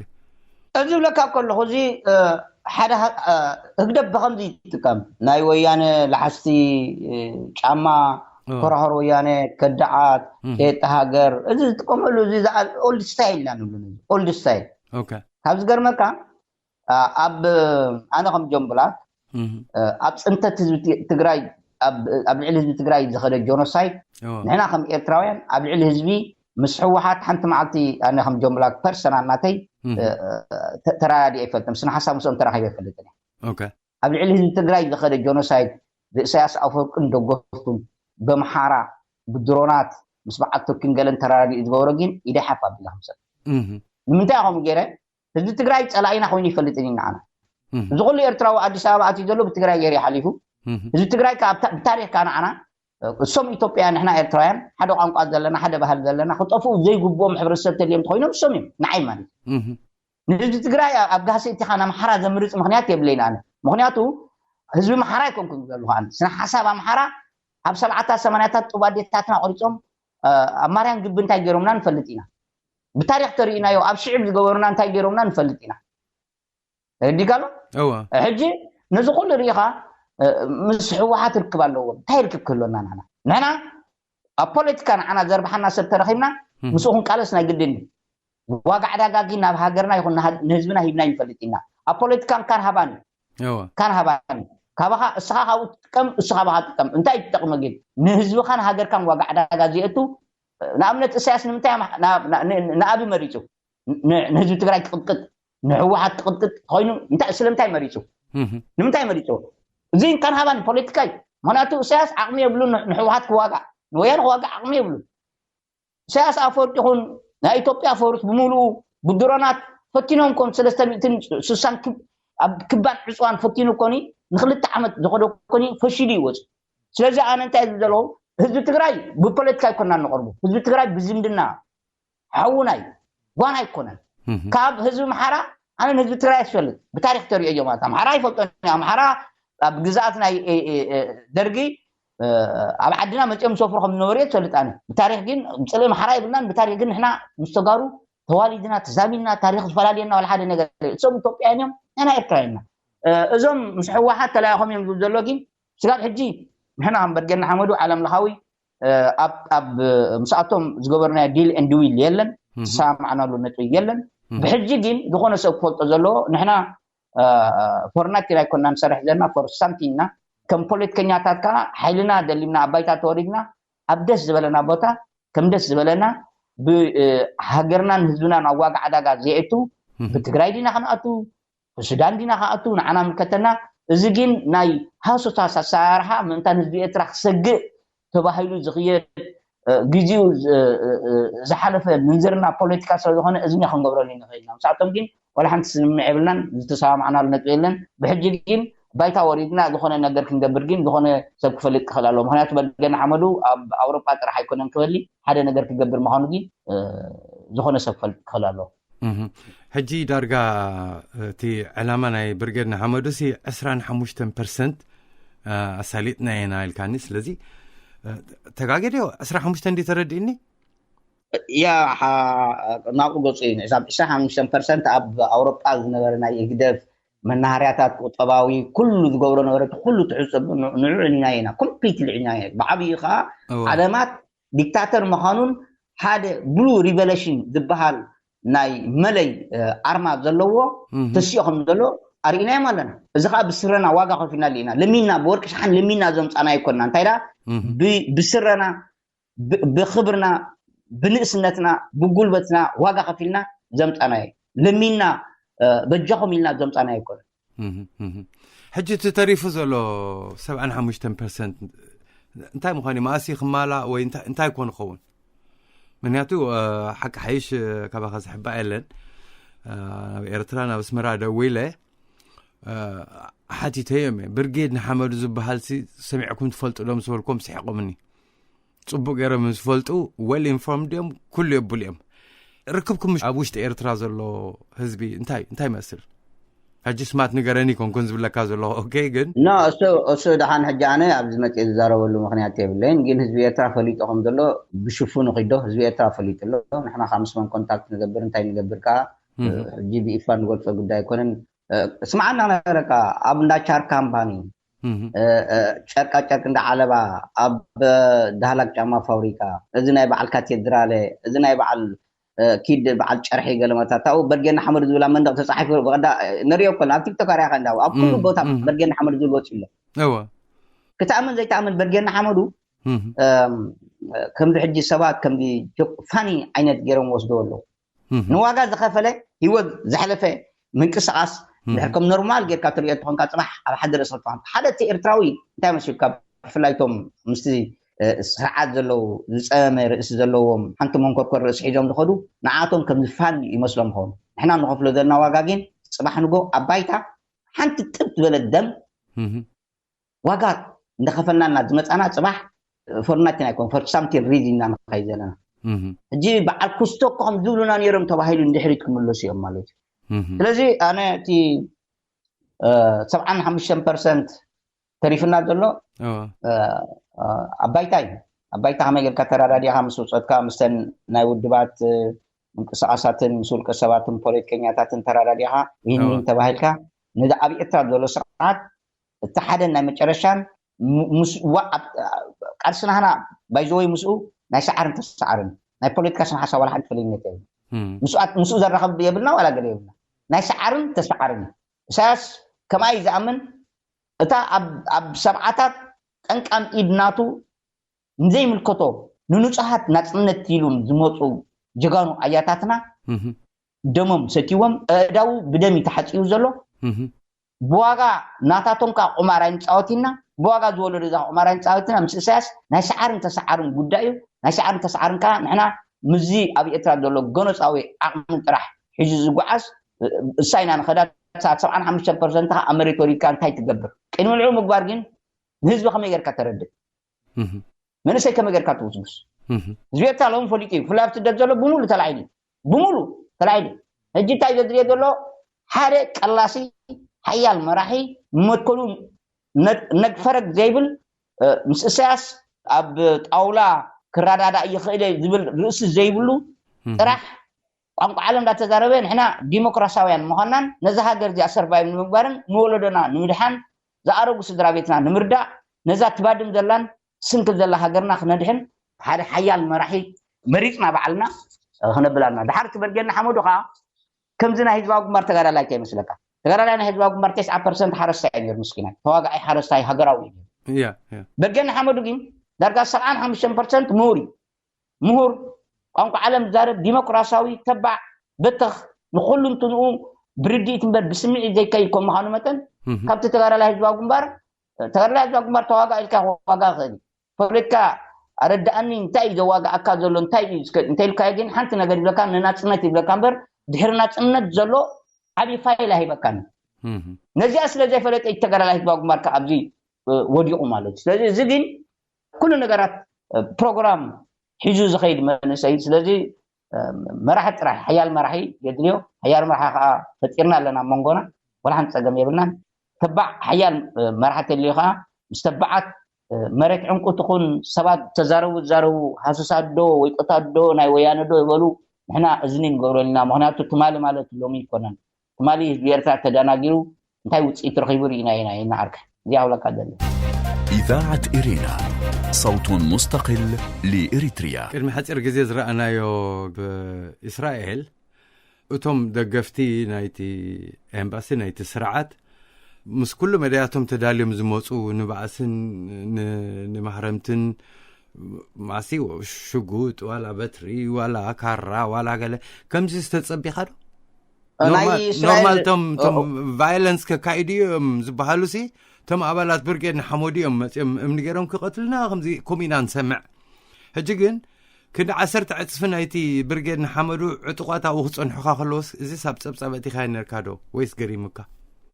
እዚ ዝብለካ ከለኹ እዚ ሓደ ህግደፍ ብከምዚ ይጥቀም ናይ ወያነ ላሓስቲ ጫማ ኮራሃር ወያነ ከዳዓት ቄጢ ሃገር እዚ ዝጥቀመሉ እዚ ኦልድ ስታይል ኢና ንብሉ ኦልድ ስታይል ካብ ዝገርመካ ኣብ ኣነ ከም ጆን ብላክ ኣብ ፅንተት ህዝቢ ትግራይ ኣብ ልዕሊ ህዝቢ ትግራይ ዝኸደ ጆኖሳይድ ንሕና ከም ኤርትራውያን ኣብ ልዕሊ ህዝቢ ምስ ህወሓት ሓንቲ መዓልቲ ኣነ ከም ጆን ብላክ ፐርሰናል ናተይ ተራዳዲአ ይፈልጥ ምስና ሓሳብ ምስኦም ተራኺበ ይፈልጥን ኣብ ልዕሊ ህዝቢ ትግራይ ዝኸደ ጆኖሳይድ ብእሳያስ ኣፈወርቅን ደገፍቱን በምሓራ ብድሮናት ምስ በዓል ቱርኪን ገለን ተራዳዲኡ ዝገበሮ ግን ኢደ ሓፍ ኣቢለ ክምሰል ንምንታይ ከምኡ ገይረ ህዝቢ ትግራይ ፀላኢና ኮይኑ ይፈልጥን እዩ ንዓና እዚ ኩሉ ኤርትራዊ ኣዲስ ኣበባ ኣትዩ ዘሎ ብትግራይ ገይሩ ይሓሊፉ ህዝቢ ትግራይ ከዓ ብታሪክ ከዓ ንዓና እሶም ኢትዮጵያ ንሕና ኤርትራውያን ሓደ ቋንቋ ዘለና ሓደ ባህል ዘለና ክጠፍኡ ዘይግብኦም ሕብረተሰብ ተልዮም ተኮይኖም እሶም እዮም ንዓይ ማለት ንህዝቢ ትግራይ ኣብ ጋህሲ እቲኻ ንኣምሓራ ዘምርፅ ምክንያት የብለይን ኣነ ምክንያቱ ህዝቢ ምሓራ ኣይኮንኩን ዘለኹ ኣነ ስነ ሓሳብ ኣምሓራ ኣብ ሰብዓታት ሰማንያታት ጡብ ኣዴታትና ቆሪፆም ኣብ ማርያም ግቢ እንታይ ገይሮምና ንፈልጥ ኢና ብታሪክ ተርእናዮ ኣብ ሽዕብ ዝገበሩና እንታይ ገይሮምና ንፈልጥ ኢና ተረዲካሎ ሕጂ ነዚ ኩሉ ርኢኻ ምስ ህወሓት ርክብ ኣለዎ እንታይ ርክብ ክህልወና ንሕና ንሕና ኣብ ፖለቲካ ንዓና ዘርብሓና ሰብ ተረኺብና ምስኡ ክንቃለስ ናይ ግድን እዩ ዋጋ ዕዳጋ ግን ናብ ሃገርና ይኹን ንሃ- ንህዝብና ሂብና ይንፈልጥ ኢና። ኣብ ፖለቲካ እንካን ሃባን እዩ። እወ ካን ሃባን እዩ። ካባኻ እስኻ ካብኡ ትጥቀም፣ እሱ ካባኻ ትጥቀም። እንታይ ትጠቕመ ግን? ንህዝብኻን ሃገርካን ዋጋ ዕዳጋ ዘየእቱ። ንኣብነት እሳያስ ንምንታይ ኣማ- ና- ና- ን- ንኣብይ መሪፁ? ን- ንህዝቢ ትግራይ ክቕጥቅጥ፣ ንህወሓት ክቕጥቅጥ ኮይኑ እንታይ ስለምንታይ መሪፁ? እህም። ንምንታይ መሪፅዎ? እዚ እንካን ሃባን ፖለቲካ እዩ። ምክንያቱ እሳያስ ዓቕሚ የብሉን ንሕ- ንህወሓት ክዋጋእ፣ ንወያነ ክዋጋእ ዓቕሚ የብሉን። ኢሳያስ ኣፈወርቂ ይኹን ናይ ኢትዮጵያ ፈሩስ ብምሉኡ ብድሮናት ፈቲኖም ኮን ሰለስተ ሚእትን ስሳን ክብ- ኣብ ክባን ዕፅዋን ፈቲኑ ኮኒ ንክልተ ዓመት ዝኸዶ ኮኒ ፈሽሉ ይወፁ። ስለዚ ኣነ እንታይ ዝብል ዘለኹ፣ ህዝቢ ትግራይ ብፖለቲካ ኣይኮና ንቐርቡ። ህዝቢ ትግራይ ብዝምድና ሓውናይ ጓና ኣይኮነን። ካብ ህዝቢ ኣምሓራ ኣነ ንህዝቢ ትግራይ ኣይፈልጥ። ብታሪክ ተሪኦ እዮም ማለት ኣምሓራ ኣይፈልጦን። ኣምሓራ ኣብ ግዛኣት ናይ ደርጊ ኣብ ዓድና መፅኦም ዝሰፍሩ ከም ዝነበሩ እየ ዝፈልጥ ኣነ። ብታሪክ ግን ፅልኢ ኣምሓራ የብልናን። ብታሪክ ግን ንሕና ምስ ተጋሩ ተዋሊድና ተዛሚድና ታሪክ ዝፈላልየና ዋላ ሓደ ነገር የለን። እሶም ኢትዮጵያውያን እዮም፣ ንሕና ኤርትራውያን ኢና። እዞም ምስ ህወሓት ተላኢኾም እዮም ዝብል ዘሎ ግን ስጋብ ሕጂ ንሕና ከም በርጌድ ንሓመዱ ዓለም ለኻዊ ኣብ ምስኣቶም ዝገበርናዮ ዲል ኤንድ ዊል የለን፣ ዝሰማማዕናሉ ነጥቢ የለን። ብሕጂ ግን ዝኾነ ሰብ ክፈልጦ ዘለዎ ንሕና ፎርናቲን ኣይኮና ንሰርሕ ዘለና ፎር ሳምቲንና ከም ፖለቲከኛታት ከዓ ሓይልና ደሊምና ኣብ ባይታ ተወሪድና ኣብ ደስ ዝበለና ቦታ ከም ደስ ዝበለና ብሃገርናን ህዝብናን ኣብ ዋጋ ዕዳጋ ዘየእቱ ብትግራይ ዲና ክንኣቱ ብሱዳን ዲና ክኣቱ ንዓና ምልከተና። እዚ ግን ናይ ሃሱሳስ ኣሰራርሓ ምእንታን ህዝቢ ኤርትራ ክሰግእ ተባሂሉ ዝኽየድ ግዜኡ ዝሓለፈ ምንዝርና ፖለቲካ ስለዝኾነ እዚኛ ክንገብረሉ ንኽእል ኢና። ምስኣቶም ግን ዋላ ሓንቲ ስምምዕ የብልናን፣ ዝተሰማማዕናሉ ነጥቢ የለን። ብሕጂ ግን ባይታ ወሪድና ዝኾነ ነገር ክንገብር ግን ዝኾነ ሰብ ክፈልጥ ክኽእል ኣለዎ። ምክንያቱ በርጌድ ንሓመዱ ኣብ ኣውሮጳ ጥራሕ ኣይኮነን ክበሊ ሓደ ነገር ክገብር ምዃኑ ግን ዝኾነ ሰብ ክፈልጥ ክኽእል ኣለዎ። ሕጂ ዳርጋ እቲ ዕላማ ናይ ብርጌድ ንሓመዱ ሲ ዕስራን ሓሙሽተን ፐርሰንት ኣሳሊጥና ኢና ኢልካኒ። ስለዚ ተጋጌድዮ ዕስራ ሓሙሽተ እንዲ ተረዲእኒ ያ ናብኡ ገፁ እዩ። እዛ ዕስራ ሓሙሽተ ፐርሰንት ኣብ ኣውሮጳ ዝነበረ ናይ ህግደፍ መናሃርያታት ቁጠባዊ ኩሉ ዝገብሮ ነበረ ኩሉ ትሕፀብ ንዑ ዕልና ኢና ኮምፕሊት ዕልና ኢና። ብዓብዩ ከዓ ዓለማት ዲክታተር ምዃኑን ሓደ ብሉ ሪቨለሽን ዝበሃል ናይ መለይ ኣርማ ዘለዎ ተሲኦ ከም ዘሎ ኣርኢናዮም ኣለና። እዚ ከዓ ብስረና ዋጋ ከፊልና ኢና። ለሚና ብወርቂ ሸሓን ለሚና ዘምፃና ኣይኮንና። እንታይ ዳ ብስረና ብክብርና ብንእስነትና ብጉልበትና ዋጋ ከፊልና ዘምፃናዮ ለሚና በጃኹም ኢልና ዘምፃናዮ ኣይኮነ። ሕጂ እቲ ተሪፉ ዘሎ ሰብዓን ሓሙሽተን ፐርሰንት እንታይ ምዃን እዩ? መኣሲ ክማላእ ወይ እንታይ ኮን ይኸውን? ምክንያቱ ሓቂ ሓይሽ ካባኻ ዝሕባእ የለን። ናብ ኤርትራ ናብ ኣስመራ ደዊለ ሓቲተዮም እየ። ብርጌድ ንሓመዱ ዝበሃል ሲ ሰሚዕኩም ትፈልጡ ዶ ምስ በልኩም ስሒቆምኒ። ፅቡቅ ገይሮም ምስ ፈልጡ well informed እዮም፣ ኩሉ የብሉ እዮም። ርክብኩም ኣብ ውሽጢ ኤርትራ ዘሎ ህዝቢ እንታይ እንታይ ይመስል? ሕጂ ስማት ንገረኒ ኮንኩን ዝብለካ ዘለኹ ኦኬ። ግን ኖ እሱ እሱ ደሓን ሕጂ ኣነ ኣብዚ መፅእ ዝዛረበሉ ምክንያት የብለይን። ግን ህዝቢ ኤርትራ ፈሊጡ ከም ዘሎ ብሽፉኑ ኪዶ ህዝቢ ኤርትራ ፈሊጡ ኣሎ። ንሕና ካብ ምስ መን ኮንታክት ንገብር እንታይ ንገብር ከዓ ሕጂ ብይፋ ንገልፆ ጉዳይ ኣይኮነን። ስምዓና ነገረካ ኣብ እንዳ ቻር ካምፓኒ ጨርቃ ጨርቂ እንዳ ዓለባ ኣብ ዳህላክ ጫማ ፋብሪካ እዚ ናይ በዓል ካቴድራለ እዚ ናይ በዓል ኪድ በዓል ጨርሒ ገለመታት ኣብኡ በርጌና ሓመዱ ዝብላ መንደቕ ተፃሒፉ ብቐዳ ንሪኦ ኮና ኣብ ቲክቶክ ኣርያካ እንዳ ኣብ ኩሉ ቦታ በርጌና ሓመዱ ዝብል ወፂ ኣሎ። እወ ክትኣምን ዘይትኣምን በርጌና ሓመዱ ከምዚ ሕጂ ሰባት ከምዚ ፋኒ ዓይነት ገይሮም ወስዶ ኣለዉ። ንዋጋ ዝኸፈለ ህይወት ዘሕለፈ ምንቅስቃስ ድሕር ከም ኖርማል ጌርካ ትሪኦ ተኾንካ ፅባሕ ኣብ ሓደ ርእሲ ክትኾን ሓደ እቲ ኤርትራዊ እንታይ መሲልካ ብፍላይ ቶም ምስቲ ስርዓት ዘለዉ ዝፀመመ ርእሲ ዘለዎም ሓንቲ መንኮርኮር ርእሲ ሒዞም ዝኸዱ ንዓቶም ከም ዝፋል ይመስሎም ኾኑ። ንሕና ንኸፍሎ ዘለና ዋጋ ግን ፅባሕ ንጎ ኣብ ባይታ ሓንቲ ጥብ ዝበለት ደም ዋጋ እንዳኸፈልና እና ዝመፃና ፅባሕ ፎርናቲን ኣይኮን ፎር ሳምቲን ሪዝ ኢና ንኸይ ዘለና። ሕጂ በዓል ኩስቶ ከም ዝብሉና ነይሮም ተባሂሉ ንድሕሪት ክምለሱ እዮም ማለት እዩ። ስለዚ ኣነ እቲ ሰብዓን ሓሙሽተን ፐርሰንት ተሪፍና ዘሎ ኣብ ባይታ እዩ። ኣብ ባይታ ከመይ ጌርካ ተረዳዲኻ ምስ ውፀትካ ምስተን ናይ ውድባት ምንቅስቃሳትን ምስ ውልቀ ሰባትን ፖለቲከኛታትን ተረዳዲኻ ይህን ተባሂልካ ነዚ ኣብ ኤርትራ ዘሎ ስርዓት እቲ ሓደን ናይ መጨረሻን ቃልስናህና ባይዘወይ ምስኡ ናይ ሰዓርን ተሰዓርን ናይ ፖለቲካ ስነ ሓሳብ ዋላ ሓንቲ ፈለይነት የብሉ። ምስኡ ዘራኸብ የብልና ዋላ ገለ የብልና። ናይ ሰዓርን ተሰዓርን እዩ። ኢሳያስ ከምኣ እዩ ዝኣምን። እታ ኣብ ሰብዓታት ጠንቃም ኢድ ናቱ ንዘይምልከቶ፣ ንንጹሃት ናጽነት ኢሉም ዝመጹ ጀጋኑ ኣያታትና ደሞም ሰትይዎም፣ ኣእዳዉ ብደም እዩ ተሓጺቡ ዘሎ። ብዋጋ ናታቶም ከኣ ቁማር ኣይንጻወት ኢና፣ ብዋጋ ዝወለዱ እዛ ቁማር ኣይንጻወት ኢና። ምስ ኢሳያስ ናይ ሰዓርን ተሰዓርን ጉዳይ እዩ። ናይ ሰዓርን ተሰዓርን ከኣ ንሕና ምስዚ ኣብ ኤርትራ ዘሎ ጎነጻዊ ዓቕሚ ጥራሕ ሒዙ ዝጓዓዝ እሳ ኢና ንኸዳ። ሰዓት ሰብዓን ሓሙሽተን ፐርሰንት ከኣ ኣብ መሬት ወሪድካ እንታይ ትገብር? ቅድሚ ንዕኡ ምግባር ግን ንህዝቢ ከመይ ጌርካ ተረድእ? መንእሰይ ከመይ ጌርካ ትውስውስ? ህዝቢ ኤርትራ ሎም ፈሊጡ እዩ። ብፍላይ ኣብ ስደት ዘሎ ብምሉ ተላዒሉ እዩ። ብምሉ ተላዒሉ እዩ። ሕጂ እንታይ ዘድልዮ ዘሎ? ሓደ ቀላሲ ሓያል መራሒ መትከሉ ነግ- ነግፈረግ ዘይብል፣ እ፣ ምስ እሳያስ ኣብ ጣውላ ክረዳዳእ ይኽእል እየ ዝብል ርእሲ ዘይብሉ ጥራሕ ቋንቋ ዓለም እንዳተዛረበ ንሕና ዲሞክራሲያውያን ምዃንናን ነዛ ሃገር እዚኣ ሰርቫይቭ ንምግባርን ንወለዶና ንምድሓን ዝኣረጉ ስድራ ቤትና ንምርዳእ ነዛ ትባድም ዘላን ስንክል ዘላ ሃገርና ክነድሕን ሓደ ሓያል መራሒ መሪፅና ባዕልና ክነብል ኣለና። ድሓር እቲ በርጌድ ንሓመዱ ከዓ ከምዚ ናይ ህዝባዊ ግንባር ተጋዳላይ ከይመስለካ። ተጋዳላይ ናይ ህዝባዊ ግንባር ተስዓ ፐርሰንት ሓረስታይ እዩ ነይሩ፣ ምስኪናይ ተዋጋኣይ ሓረስታይ ሃገራዊ እዩ ነይሩ። እያ እያ በርጌድ ንሓመዱ ግን ዳርጋ ሰብዓን ሓሙሽተን ፐርሰንት ምሁር እዩ። ምሁር፣ ቋንቋ ዓለም ዝዛረብ፣ ዲሞክራሲያዊ፣ ተባዕ፣ በተኽ፣ ንኹሉ እንትንኡ ብርድኢት እምበር ብስምዒት ዘይከይድ ከም ምዃኑ መጠን፣ ካብቲ ተጋዳላይ ህዝባዊ ግንባር ተጋዳላይ ህዝባዊ ግንባር ተዋጋ ኢልካ ዋጋ ይኽእል እዩ። ፖለቲካ ኣረዳእኒ እንታይ እዩ ዘዋግኣካ ዘሎ እንታይ እዩ እስከ እንተ ኢልካዮ ግን ሓንቲ ነገር ይብለካ ንናፅነት ይብለካ እምበር ድሕሪ ናፅነት ዘሎ ዓብዪ ፋይል ኣይህበካን። ነዚኣ ስለ ዘይፈለጠ እዩ ተጋዳላይ ህዝባዊ ግንባር ከ ኣብዚ ወዲቑ ማለት እዩ። ስለዚ እዚ ግን ኩሉ ነገራት ፕሮግራም ሒዙ ዝኸይድ መንእሰይ እዩ። ስለዚ መራሒ ጥራሕ ሓያል መራሒ የድልዮ። ሓያል መራሒ ከዓ ፈጢርና ኣለና ኣብ መንጎና፣ ወላ ሓንቲ ፀገም የብልናን። ተባዕ ሓያል መራሒ ተልዩ ከዓ ምስ ተባዓት መሬት ዕንቁ ትኹን ሰባት ተዛረቡ ዝዛረቡ ሃሱሳት ዶ ወይጦታት ዶ ናይ ወያነ ዶ ይበሉ ንሕና እዝኒ ንገብረልና። ምክንያቱ ትማሊ ማለት ሎሚ ይኮነን። ትማሊ ህዝቢ ኤርትራ ተደናጊሩ እንታይ ውፅኢት ረኺቡ ርኢና ኢና። ይናዓርካ እዚኣ ውለካ ደለ إذاعة إرينا، صوت مستقل لإريتريا. ቅድሚ ሓፂር ግዜ ዝረኣናዮ ብእስራኤል እቶም ደገፍቲ ናይቲ ኤምባሲ ናይቲ ስርዓት ምስ ኩሉ መዳያቶም ተዳልዮም ዝመፁ ንባእስን ንማህረምትን ማሲ ሽጉጥ ዋላ በትሪ ዋላ ካራ ዋላ ገለ ከምዚ ዝተፀቢኻ ዶ? ኖርማል ቶም ቫይለንስ ከካይዱ እዮም ዝበሃሉ ሲ እቶም ኣባላት ብርጌድ ንሓመዱ እዮም መፅኦም እምኒ ገይሮም ክቐትልና ከምዚ ኮም ኢና ንሰምዕ። ሕጂ ግን ክንዲ ዓሰርተ ዕፅፊ ናይቲ ብርጌድ ንሓመዱ ዕጡቋት ኣብኡ ክፀንሑኻ ከለዎስ እዚስ ኣብ ፀብፃብ ኣእቲኻዮ ነርካ ዶ ወይስ ገሪሙካ?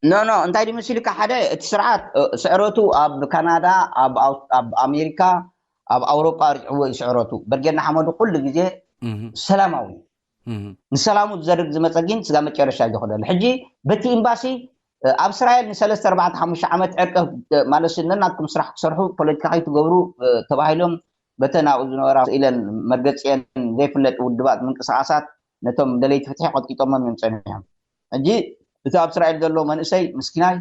ኖ ኖ እንታይ ድዩ መሲልካ ሓደ እቲ ስርዓት ስዕረቱ ኣብ ካናዳ ኣብ ኣሜሪካ ኣብ ኣውሮጳ ርዕዎ እዩ ስዕረቱ። ብርጌድ ንሓመዱ ኩሉ ግዜ ሰላማዊ ንሰላሙ ዝዘርግ ዝመፀ ግን ስጋ መጨረሻ እዩ ዝኸደሉ። ሕጂ በቲ ኤምባሲ ኣብ እስራኤል ንሰለስተ ኣርባዕተ ሓሙሽተ ዓመት ዕርቂ ማለት ነናትኩም ስራሕ ክትሰርሑ ፖለቲካ ከይትገብሩ ተባሂሎም በተን ኣብኡ ዝነበራ ኢለን መርገፂአን ዘይፍለጥ ውድባት ምንቅስቃሳት ነቶም ደለይቲ ፍትሒ ቀጥቂጦሞም እዮም ፀኒሖም። ሕጂ እቲ ኣብ እስራኤል ዘሎ መንእሰይ ምስኪናይ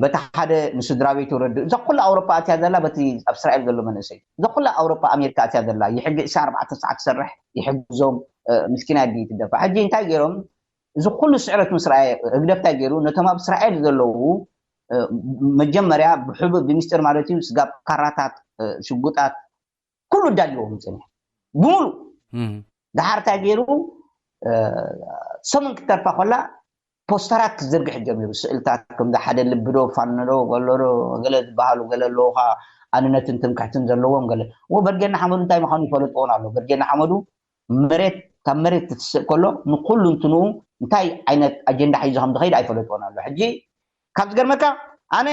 በቲ ሓደ ንስድራ ቤቱ ረድእ እዛ ኩሉ ኣውሮፓ ኣትያ ዘላ በቲ ኣብ እስራኤል ዘሎ መንእሰይ እዛ ኩሉ ኣውሮፓ ኣሜሪካ ኣትያ ዘላ ይሕጊ ዕስራ ኣርባዕተ ሰዓት ትሰርሕ ይሕግዞም ምስኪናይ ድዩ ትደፋ ሕጂ እንታይ ገይሮም እዚ ኩሉ ስዕረት ምስ ረኣየ ህግደፍ እንታይ ገይሩ ነቶም ኣብ እስራኤል ዘለዉ መጀመርያ ብሕቡእ ብሚስጥር ማለት እዩ ስጋብ ካራታት ሽጉጣት ኩሉ ዳልዎም ፀኒሑ ብሙሉ ድሓር እንታይ ገይሩ ሰሙን ክተርፋ ኮላ ፖስተራት ክዝርግሕ ጀሚሩ ስእልታት ከምዚ ሓደ ልብዶ ፋንዶ ገለዶ ገለ ዝበሃሉ ገለ ኣለዉ ከዓ ኣንነትን ትምክሕትን ዘለዎም ገለ እሞ በርጌና ሓመዱ እንታይ ምዃኑ ይፈለጥዎን ኣሎ በርጌና ሓመዱ መሬት ካብ መሬት ክትስእ ከሎ ንኩሉ እንትንኡ እንታይ ዓይነት ኣጀንዳ ሒዙ ከም ዝኸይድ ኣይፈለጥዎን ኣሎ ሕጂ ካብ ዝገርመካ ኣነ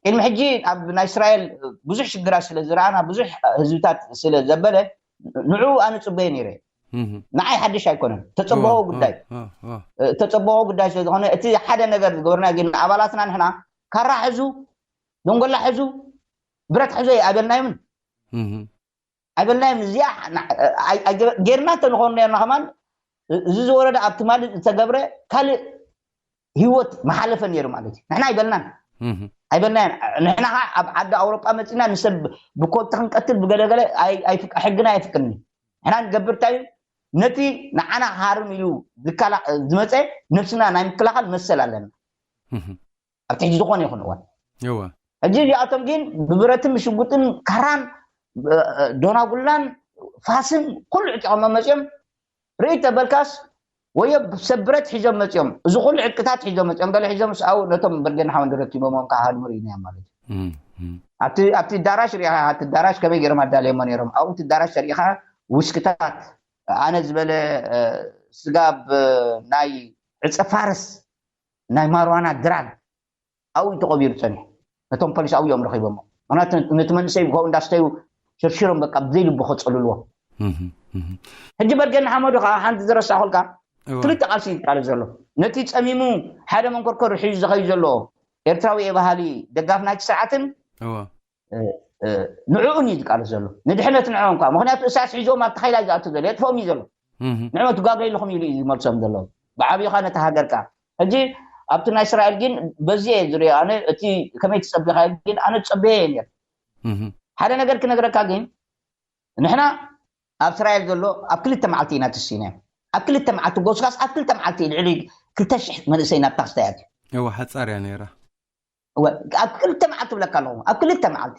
ቅድሚ ሕጂ ኣብ ናይ እስራኤል ብዙሕ ሽግራት ስለ ዝረኣና ብዙሕ ህዝብታት ስለ ዘበለ ንዕኡ ኣነ ፅበየ ነይረ ንዓይ ሓድሽ ኣይኮነን ተፀበሆ ጉዳይ ተፀበሆ ጉዳይ ስለ ዝኾነ እቲ ሓደ ነገር ዝገበርና ግን ኣባላትና ንሕና ካራ ሕዙ ደንጎላ ሕዙ ብረት ሕዙ ኣይበልናዮምን ኣይበልናዮም እዚኣ ጌርና እንተንኾኑ ነርና ከማን እዚ ዝወረደ ኣብ ትማሊ ዝተገብረ ካልእ ህይወት መሓለፈ ነይሩ ማለት እዩ ንሕና ኣይበልናን ኣይበልናዮ ንሕና ከዓ ኣብ ዓዲ ኣውሮጳ መፂና ንሰብ ብኮብቲ ክንቀትል ብገለገለ ሕግና ኣይፍቅድኒ ንሕና ንገብር እንታይ እዩ ነቲ ንዓና ክሃርም ኢሉ ዝከላ- ዝመፀ ነብስና ናይ ምክልኻል መሰል ኣለና። ኣብ ትሕቲ ዝኾነ ይኹን እዋን ሕጂ እዚኣቶም ግን ብብረትን ብሽጉጥን ካራን ዶናጉላን ፋስን ኩሉ ዕጢቖም መፅኦም። ርኢ ተበልካስ ወዮ ሰብ ብረት ሒዞም መፅኦም። እዚ ኩሉ ዕጥቅታት ሒዞም መፅኦም። ገለ ሒዞም ስኣው ነቶም ብርጌድ ሓወን ድረኪቦሞም ካሃድሙ ርኢናዮም ማለት እዩ። ኣብቲ ኣዳራሽ ሪኢኻ፣ ኣብቲ ኣዳራሽ ከመይ ገይሮም ኣዳልዮሞ ነይሮም? ኣብኡ እቲ ኣዳራሽ ተሪኢኻ ውስክታት፣ ኣነ ዝበለ ስጋብ ናይ ዕፀ ፋርስ ናይ ማርዋና ድራግ ኣብኡ እዩ ተቐቢሩ ጸኒሑ። ነቶም ፖሊስ ኣብኡ እዮም ረኺቦሞ። ምክንያቱ ነቲ መንእሰይ ብከው እንዳስተዩ ሽርሽሮም በቃ ብዘይ ልቡ ከጸልልዎ። ሕጂ በርገን ሓመዱ ከዓ ሓንቲ ዝረሳኹልካ ክልተ ቃልሲ ይቃለስ ዘሎ። ነቲ ጸሚሙ ሓደ መንኮርኮር ሒዙ ዝኸዩ ዘሎ ኤርትራዊ እየ በሃሊ ደጋፍ ናይቲ ስርዓትን ንዕኡን እዩ ዝቃለስ ዘሎ። ንድሕነት ንዕኦም ከዓ ምክንያቱ እሳስ ሒዞም ኣብቲ ኸይላ ዝኣቱ ዘሎ የጥፈኦም እዩ ዘሎ። ንዕኦም ትጓገ ኣለኹም ኢሉ እዩ ዝመልሶም ዘሎ። ብዓብኻ ነቲ ሃገር ከዓ ሕጂ ኣብቲ ናይ እስራኤል ግን በዚ እየ ዝሪኦ ኣነ። እቲ ከመይ ትጸቢኻ ግን ኣነ ትጸበየ እየ ነር ሓደ ነገር ክነግረካ ግን ንሕና ኣብ እስራኤል ዘሎ ኣብ ክልተ መዓልቲ ኢና ትሲና ኣብ ክልተ መዓልቲ ጎስጋስ ኣብ ክልተ መዓልቲ ልዕሊ ክልተ ሽሕ መንእሰይ ናብታ ክስታይ ኣትዩ። እወ ሓጻር እያ ነይራ። እወ ኣብ ክልተ መዓልቲ ብለካ ኣለኹ ኣብ ክልተ መዓልቲ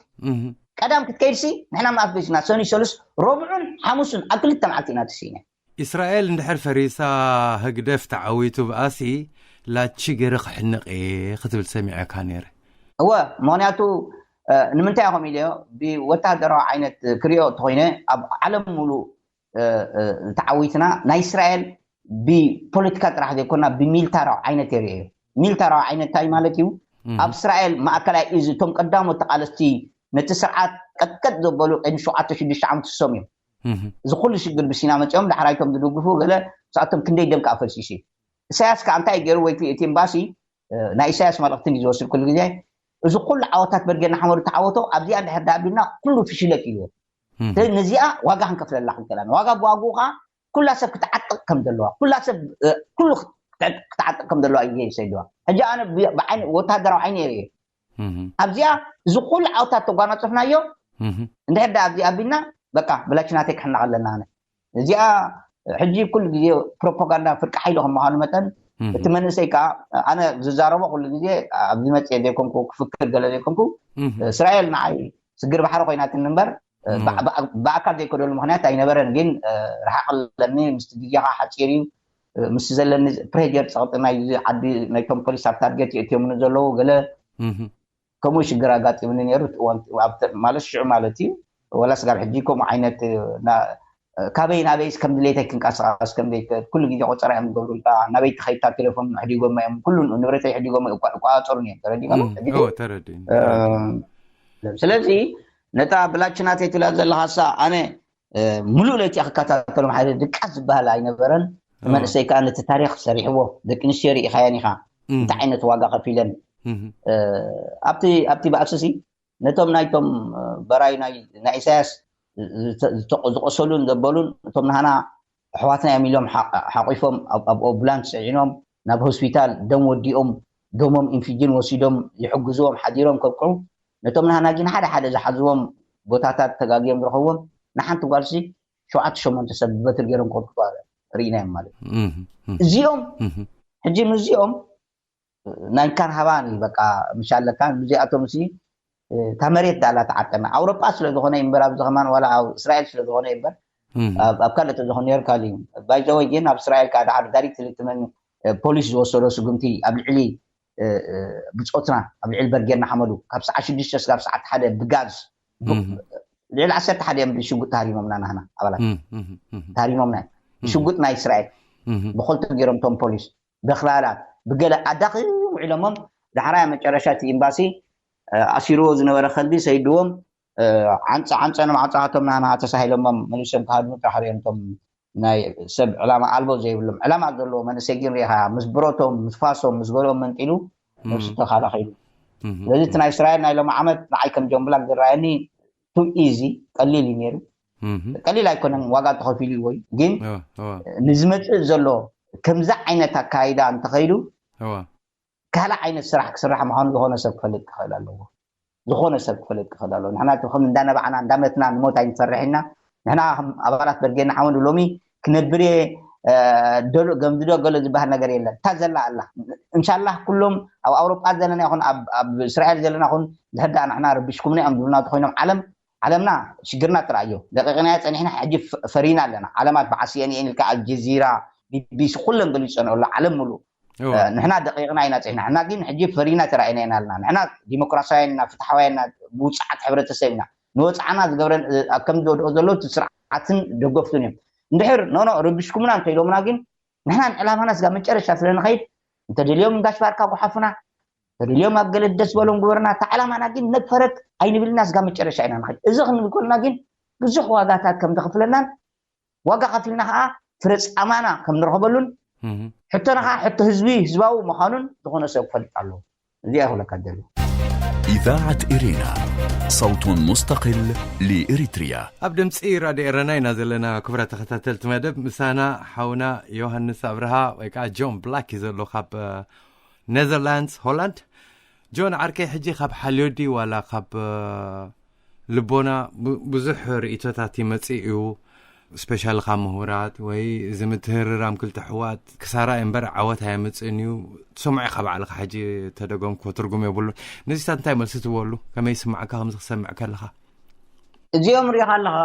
ቀዳም ክትከይድሲ ንሕና ማኣፍ ቤትና ሰኒ ሰሉስ ረብዑን ሓሙስን ኣብ ክልተ መዓልቲ ኢና ትሲና። ኢስራኤል እንድሕር ፈሪሳ ህግደፍ ተዓዊቱ ብኣሲ ላቺ ገይረ ክሕንቕ እየ ክትብል ሰሚዐካ ነይረ። እወ ምክንያቱ ንምንታይ ኢኹም ኢለዮ ብወታደራዊ ዓይነት ክሪኦ እንተኮይነ ኣብ ዓለም ሙሉእ ተዓዊትና ናይ እስራኤል ብፖለቲካ ጥራሕ ዘይኮና ብሚልታራዊ ዓይነት የርእዮ። ሚልታራዊ ዓይነት እንታይ ማለት እዩ? ኣብ እስራኤል ማእከላይ እዚ እቶም ቀዳሞት ተቃለስቲ ነቲ ስርዓት ቀጥቀጥ ዘበሉ ቅድሚ ሸውዓተ ሽዱሽተ ዓመት እሶም እዮም። እዚ ኩሉ ሽግር ብሲና መፂኦም ዳሕራይቶም ዝድግፉ ገለ ምስኣቶም ክንደይ ደም ከዓ ፈሲሱ እዩ። ኢሳያስ ከዓ እንታይ ገይሩ ወይ እቲ ኤምባሲ ናይ ኢሳያስ መልእክቲ እንዲ ዝወስድ ኩሉ ግዜ እዚ ኩሉ ዓወታት በርጌና ሓመዱ ተዓወቶ ኣብዚኣ እንድሕር ዳኣቢልና ኩሉ ፍሽለት እዩ። ስለዚ ነዚኣ ዋጋ ክንከፍለላ ክንክእል ኣለና። ዋጋ ብዋግኡ ከዓ ኩላ ሰብ ክትዓጥቕ ከም ዘለዋ ኩላ ሰብ ኩሉ ክትዓጥቕ ከም ዘለዋ እዩ ሰይድዋ። ሕጂ ኣነ ብዓይኒ ወታደራዊ ዓይኒ እየ ኣብዚኣ እዚ ኩሉ ዓወታት ተጓናፀፍናዮ እንድሕር ዳ ኣብዚ ኣቢልና በቃ ብላች ናተይ ክሕነቕ ኣለና ኣነ እዚኣ ሕጂ ኩሉ ግዜ ፕሮፓጋንዳ ፍርቂ ሓይሊ ከም ምዃኑ መጠን እቲ መንእሰይ ከዓ ኣነ ዝዛረቦ ኩሉ ግዜ ኣብዚ መፅየ ዘይኮንኩ ክፍክር ገለ ዘይኮንኩ እስራኤል ንዓይ ስግር ባሕሪ ኮይናትኒ እምበር ብኣካል ዘይከደሉ ምክንያት ኣይነበረን ግን ርሓቕ ኣለኒ ምስቲ ግዜኻ ሓፂር እዩ ምስ ዘለኒ ፕሬጀር ፀቕጢ ናይ ዓዲ ናይቶም ፖሊስ ኣብ ታርጌት ይእትዮምኒ ዘለዉ ገለ ከምኡ ሽግር ኣጋጢምኒ ነይሩ ማለት ሽዑ ማለት እዩ ወላ ስጋብ ሕጂ ከምኡ ዓይነት ካበይ ናበይስ ከም ድሌተይ ክንቀሳቀስ ከም ዘይክእል ኩሉ ግዜ ቆፀራ እዮም ዝገብሩልካ ናበይ ትኸይድካ ቴሌፎን ሕዲጎማ እዮም ኩሉ ንብረተይ ሕዲጎማ ይቋፀሩኒ እዮም ተረዲእካ ተረዲእኒ ስለዚ ነታ ብላች ናተይ ትብላ ዘለካ ሳ ኣነ ሙሉእ ለይቲ ክከታተሎም ሓደ ድቃስ ዝበሃል ኣይነበረን መንእሰይ ከዓ ነቲ ታሪክ ሰሪሕዎ ደቂ ኣንስትዮ ርኢካየን ኢካ እንታይ ዓይነት ዋጋ ከፊለን ኣብቲ ኣብቲ ባእስሲ ነቶም ናይቶም በራዩ ናይ ኢሳያስ ዝቆሰሉን ዘበሉን እቶም ናህና ኣሕዋትና እዮም ኢሎም ሓቂፎም ኣብ ኦቡላንስ ፅዒኖም ናብ ሆስፒታል ደም ወዲኦም ደሞም ኢንፊጅን ወሲዶም ይሕግዝዎም ሓዲሮም ከብቅዑ ነቶም ናህና ግን ሓደ ሓደ ዝሓዝዎም ቦታታት ተጋግዮም ዝረኸብዎም ንሓንቲ ጓልሲ ሸውዓተ ሸሞንተ ሰብ ብበትሪ ገይሮም ከውጥጡ ርኢናዮም ማለት እዩ እዚኦም ሕጂ ምስዚኦም ናንካን ሃባን እዩ በቃ ምሻለካ ምስዚኣቶም ሲ እታ መሬት ዳላ ተዓጠና ኣውሮጳ ስለ ዝኾነ እምበር ኣብዚ ከማን ዋላ ኣብ እስራኤል ስለ ዝኾነ እምበር ኣብ ካልእ ዝኾነ ነርካ እዩ ባይዘወይ ግን ኣብ እስራኤል ከዓ ዳሓር ዳይሬክት ልትመን ፖሊስ ዝወሰዶ ስጉምቲ ኣብ ልዕሊ ብፆትና ኣብ ልዕሊ በርጌርና ሓመዱ ካብ ሰዓት ሽዱሽተ ስጋብ ሰዓት ሓደ ብጋዝ ልዕሊ ዓሰርተ ሓደ እዮም ብሽጉጥ ተሃሪሞምና ናህና ኣባላት ተሃሪሞምና ሽጉጥ ናይ እስራኤል ብኮልቶ ገይሮም ቶም ፖሊስ ብክላላት ብገለ ኣዳኺ ውዒሎሞም ዳሕራይ መጨረሻ እቲ ኤምባሲ ኣሲርዎ ዝነበረ ከልቢ ሰይድዎም ዓንፀ ዓንፀ ንማዕፀዋቶም ናህና ተሳሂሎሞም መሊሶም ክሃድሙ ጥራሕ እዮም ቶም ናይ ሰብ ዕላማ ኣልቦ ዘይብሎም ዕላማ ዘለዎ መንእሰይ ግን ሪኢኻ ምስ ብረቶም ምስ ፋሶም ምስ ገለኦም መንጢሉ ነብሱ ተኻላኺሉ ስለዚ እቲ ናይ እስራኤል ናይ ሎም ዓመት ንዓይ ከም ጆምብላክ ዝረኣየኒ ቱ ኢዚ ቀሊል እዩ ነይሩ ቀሊል ኣይኮነን ዋጋ ተኸፊሉ እዩ ወይ ግን ንዝመፅእ ዘሎ ከምዚ ዓይነት ኣካይዳ እንተኸይዱ ካልእ ዓይነት ስራሕ ክስራሕ ምዃኑ ዝኾነ ሰብ ክፈልጥ ክኽእል ኣለዎ ዝኾነ ሰብ ክፈልጥ ክኽእል ኣለዎ ንሕና ከም እንዳነባዕና እንዳመትና ንሞት ኣይንሰርሕ ኢና ንሕና ኣባላት በርጌና ሓወን ሎሚ ክነብር እየ፣ እ፣ ደሎ ገምዝዶ ገሎ ዝበሃል ነገር የለን። እታ ዘላ ኣላ። እንሻላህ ኩሎም ኣብ ኣውሮጳ ዘለና ይኹን ኣብ፣ ኣብ እስራኤል ዘለና ይኹን፣ ድሕር ደኣ ንሕና ረቢሽኩምና እዮም ዝብሉና ተኾይኖም፣ ዓለም፣ ዓለምና ሽግርና ትረኣዮ። ደቂቕና ጸኒሕና፣ ሕጂ ፈ-፣ ፈሪና ኣለና። ዓለማት ብዓ ሲ ኤን ኤን ኢልካ፣ ኣልጀዚራ፣ ቢ ቢ ሲ፣ ኩለን ገሊጸን ኣሎ፣ ዓለም ሙሉእ። እወ። እ፣ ንሕና ደቂቕና ኢና ጸኒሕና። ንሕና ግን ሕጂ ፈሪና ተራኢና ኢና ኣለና። ንሕና ዲሞክራሲያውያን ኢና፣ ፍትሓውያን ኢና፣ ብውጽዓት ሕብረተሰብ ኢና። ንወጽዓና ዝገብረን፣ እ፣ ኣብ ከም ዝወድኦ ዘለዉ እቲ ስርዓትን ደገፍቱን እዮም። እንድሕር ኖ ኖ ረቢሽኩምና እንተኢሎምና ግን ንሕና ንዕላማና ስጋ መጨረሻ ስለ ንኸይድ እንተደልዮም ጋሽ ባርካ ጓሓፉና፣ እንተደልዮም ኣብ ገለ ደስ በሎም ግበርና። እታ ዕላማና ግን ነግ ፈረግ ኣይንብልና ስጋ መጨረሻ ኢና ንኸይድ። እዚ ክንብል ከለና ግን ብዙሕ ዋጋታት ከም ተኽፍለናን ዋጋ ከፊልና ከዓ ፍረ ጻማና ከም ንረኽበሉን እህ። ሕቶና ከዓ ሕቶ ህዝቢ ህዝባዊ ምዃኑን ዝኾነ ሰብ ክፈልጥ ኣለዎ። እዚኣ ይኽለካ ደሉ። إذاعة إرينا، صوت مستقل لإريتريا. ኣብ ድምፂ ራድዮ ኤረና ኢና ዘለና። ክቡራት ተኸታተልቲ መደብ፣ ምሳና ሓውና ዮሃንስ ኣብርሃ ወይ ከዓ ጆን ብላክ እዩ ዘሎ ካብ ኔዘርላንድስ ሆላንድ። ጆን ዓርከይ፣ ሕጂ ካብ ሓልዮዲ ዋላ ካብ ልቦና ብዙሕ ርእቶታት ይመፅእ እዩ። ስፔሻሊ ካብ ምሁራት ወይ እዚ ምትህርራም ክልተ ኣሕዋት ክሳራ እምበር ዓወት ኣየምፅእን እዩ። ትሰምዖ ኢኻ ባዕልኻ፣ ሕጂ ተደገምኩ ትርጉም የብሉን። ነዚታት እንታይ መልሲ ትበሉ? ከመይ ይስማዕካ ከምዚ ክሰምዕ ከለኻ? እዚኦም ሪኢኻ ኣለኻ።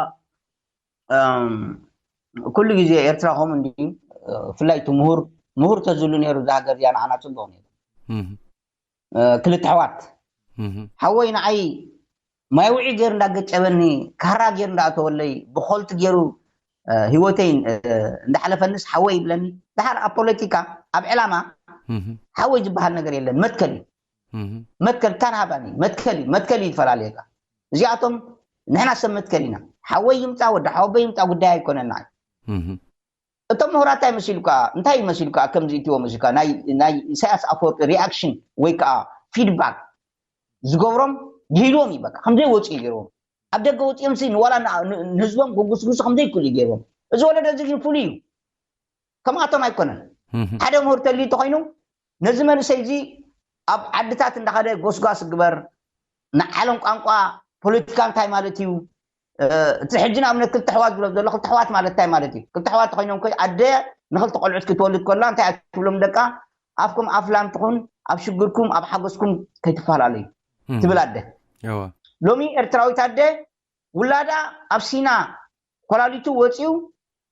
ኩሉ ግዜ ኤርትራ ከምኡ እንድዩ። ብፍላይ እቲ ምሁር ምሁር ተዝህሉ ነይሩ እዛ ሃገር እዚኣ ንዓና ፅቡቕ ነይሩ። ክልተ ኣሕዋት ሓወይ ንዓይ ማይ ውዒ ገይሩ እንዳገጨበኒ፣ ካራ ገይሩ እንዳኣተወለይ፣ ብኮልቲ ገይሩ ህይወተይ እንዳሓለፈንስ ሓወይ ይብለኒ። ድሓር ኣብ ፖለቲካ ኣብ ዕላማ ሓወይ ዝበሃል ነገር የለን። መትከል እዩ። መትከል ካን ሃባኒ መትከል እዩ። መትከል እዩ ዝፈላለየካ። እዚኣቶም ንሕና ሰብ መትከል ኢና። ሓወይ ይምፃ ወዲ ሓወቦይ ይምፃ ጉዳይ ኣይኮነና። እቶም ምሁራት እንታይ መሲሉካ እንታይ መሲሉካ ከምዚ እትዎ መሲሉካ ናይ ናይ ኢሳያስ ኣፈወርቂ ሪኣክሽን ወይ ከዓ ፊድባክ ዝገብሮም ድሂልዎም እዩ። በቃ ከምዘይ ወፁ እዩ ገይርዎም። ኣብ ደገ ወፂኦም ሲ ንዋላ ንህዝቦም ክጉስጉሱ ከምዘይክእሉ እዩ ገይርዎም። እዚ ወለዶ እዚ ግን ፍሉይ እዩ። ከምኣቶም ኣይኮነን። ሓደ ምሁር ተልዩ ተኮይኑ ነዚ መንእሰይ እዚ ኣብ ዓድታት እንዳኸደ ጎስጓስ ግበር፣ ንዓለም ቋንቋ ፖለቲካ እንታይ ማለት እዩ? እቲ ሕጂ ንኣብነት ክልተ ኣሕዋት ዝብሎ ዘሎ ክልተ ኣሕዋት ማለት እንታይ ማለት እዩ? ክልተ ኣሕዋት ተኮይኖም ኮይ ኣደ ንክልተ ቆልዑት ክትወልድ ከላ እንታይ እያ ትብሎም ደቃ? ኣፍኩም ኣፍላም ትኹን፣ ኣብ ሽግርኩም ኣብ ሓጎስኩም ከይትፈላለዩ ትብል ኣደ። ሎሚ ኤርትራዊት ኣደ ውላዳ ኣብ ሲና ኮላሊቱ ወፂኡ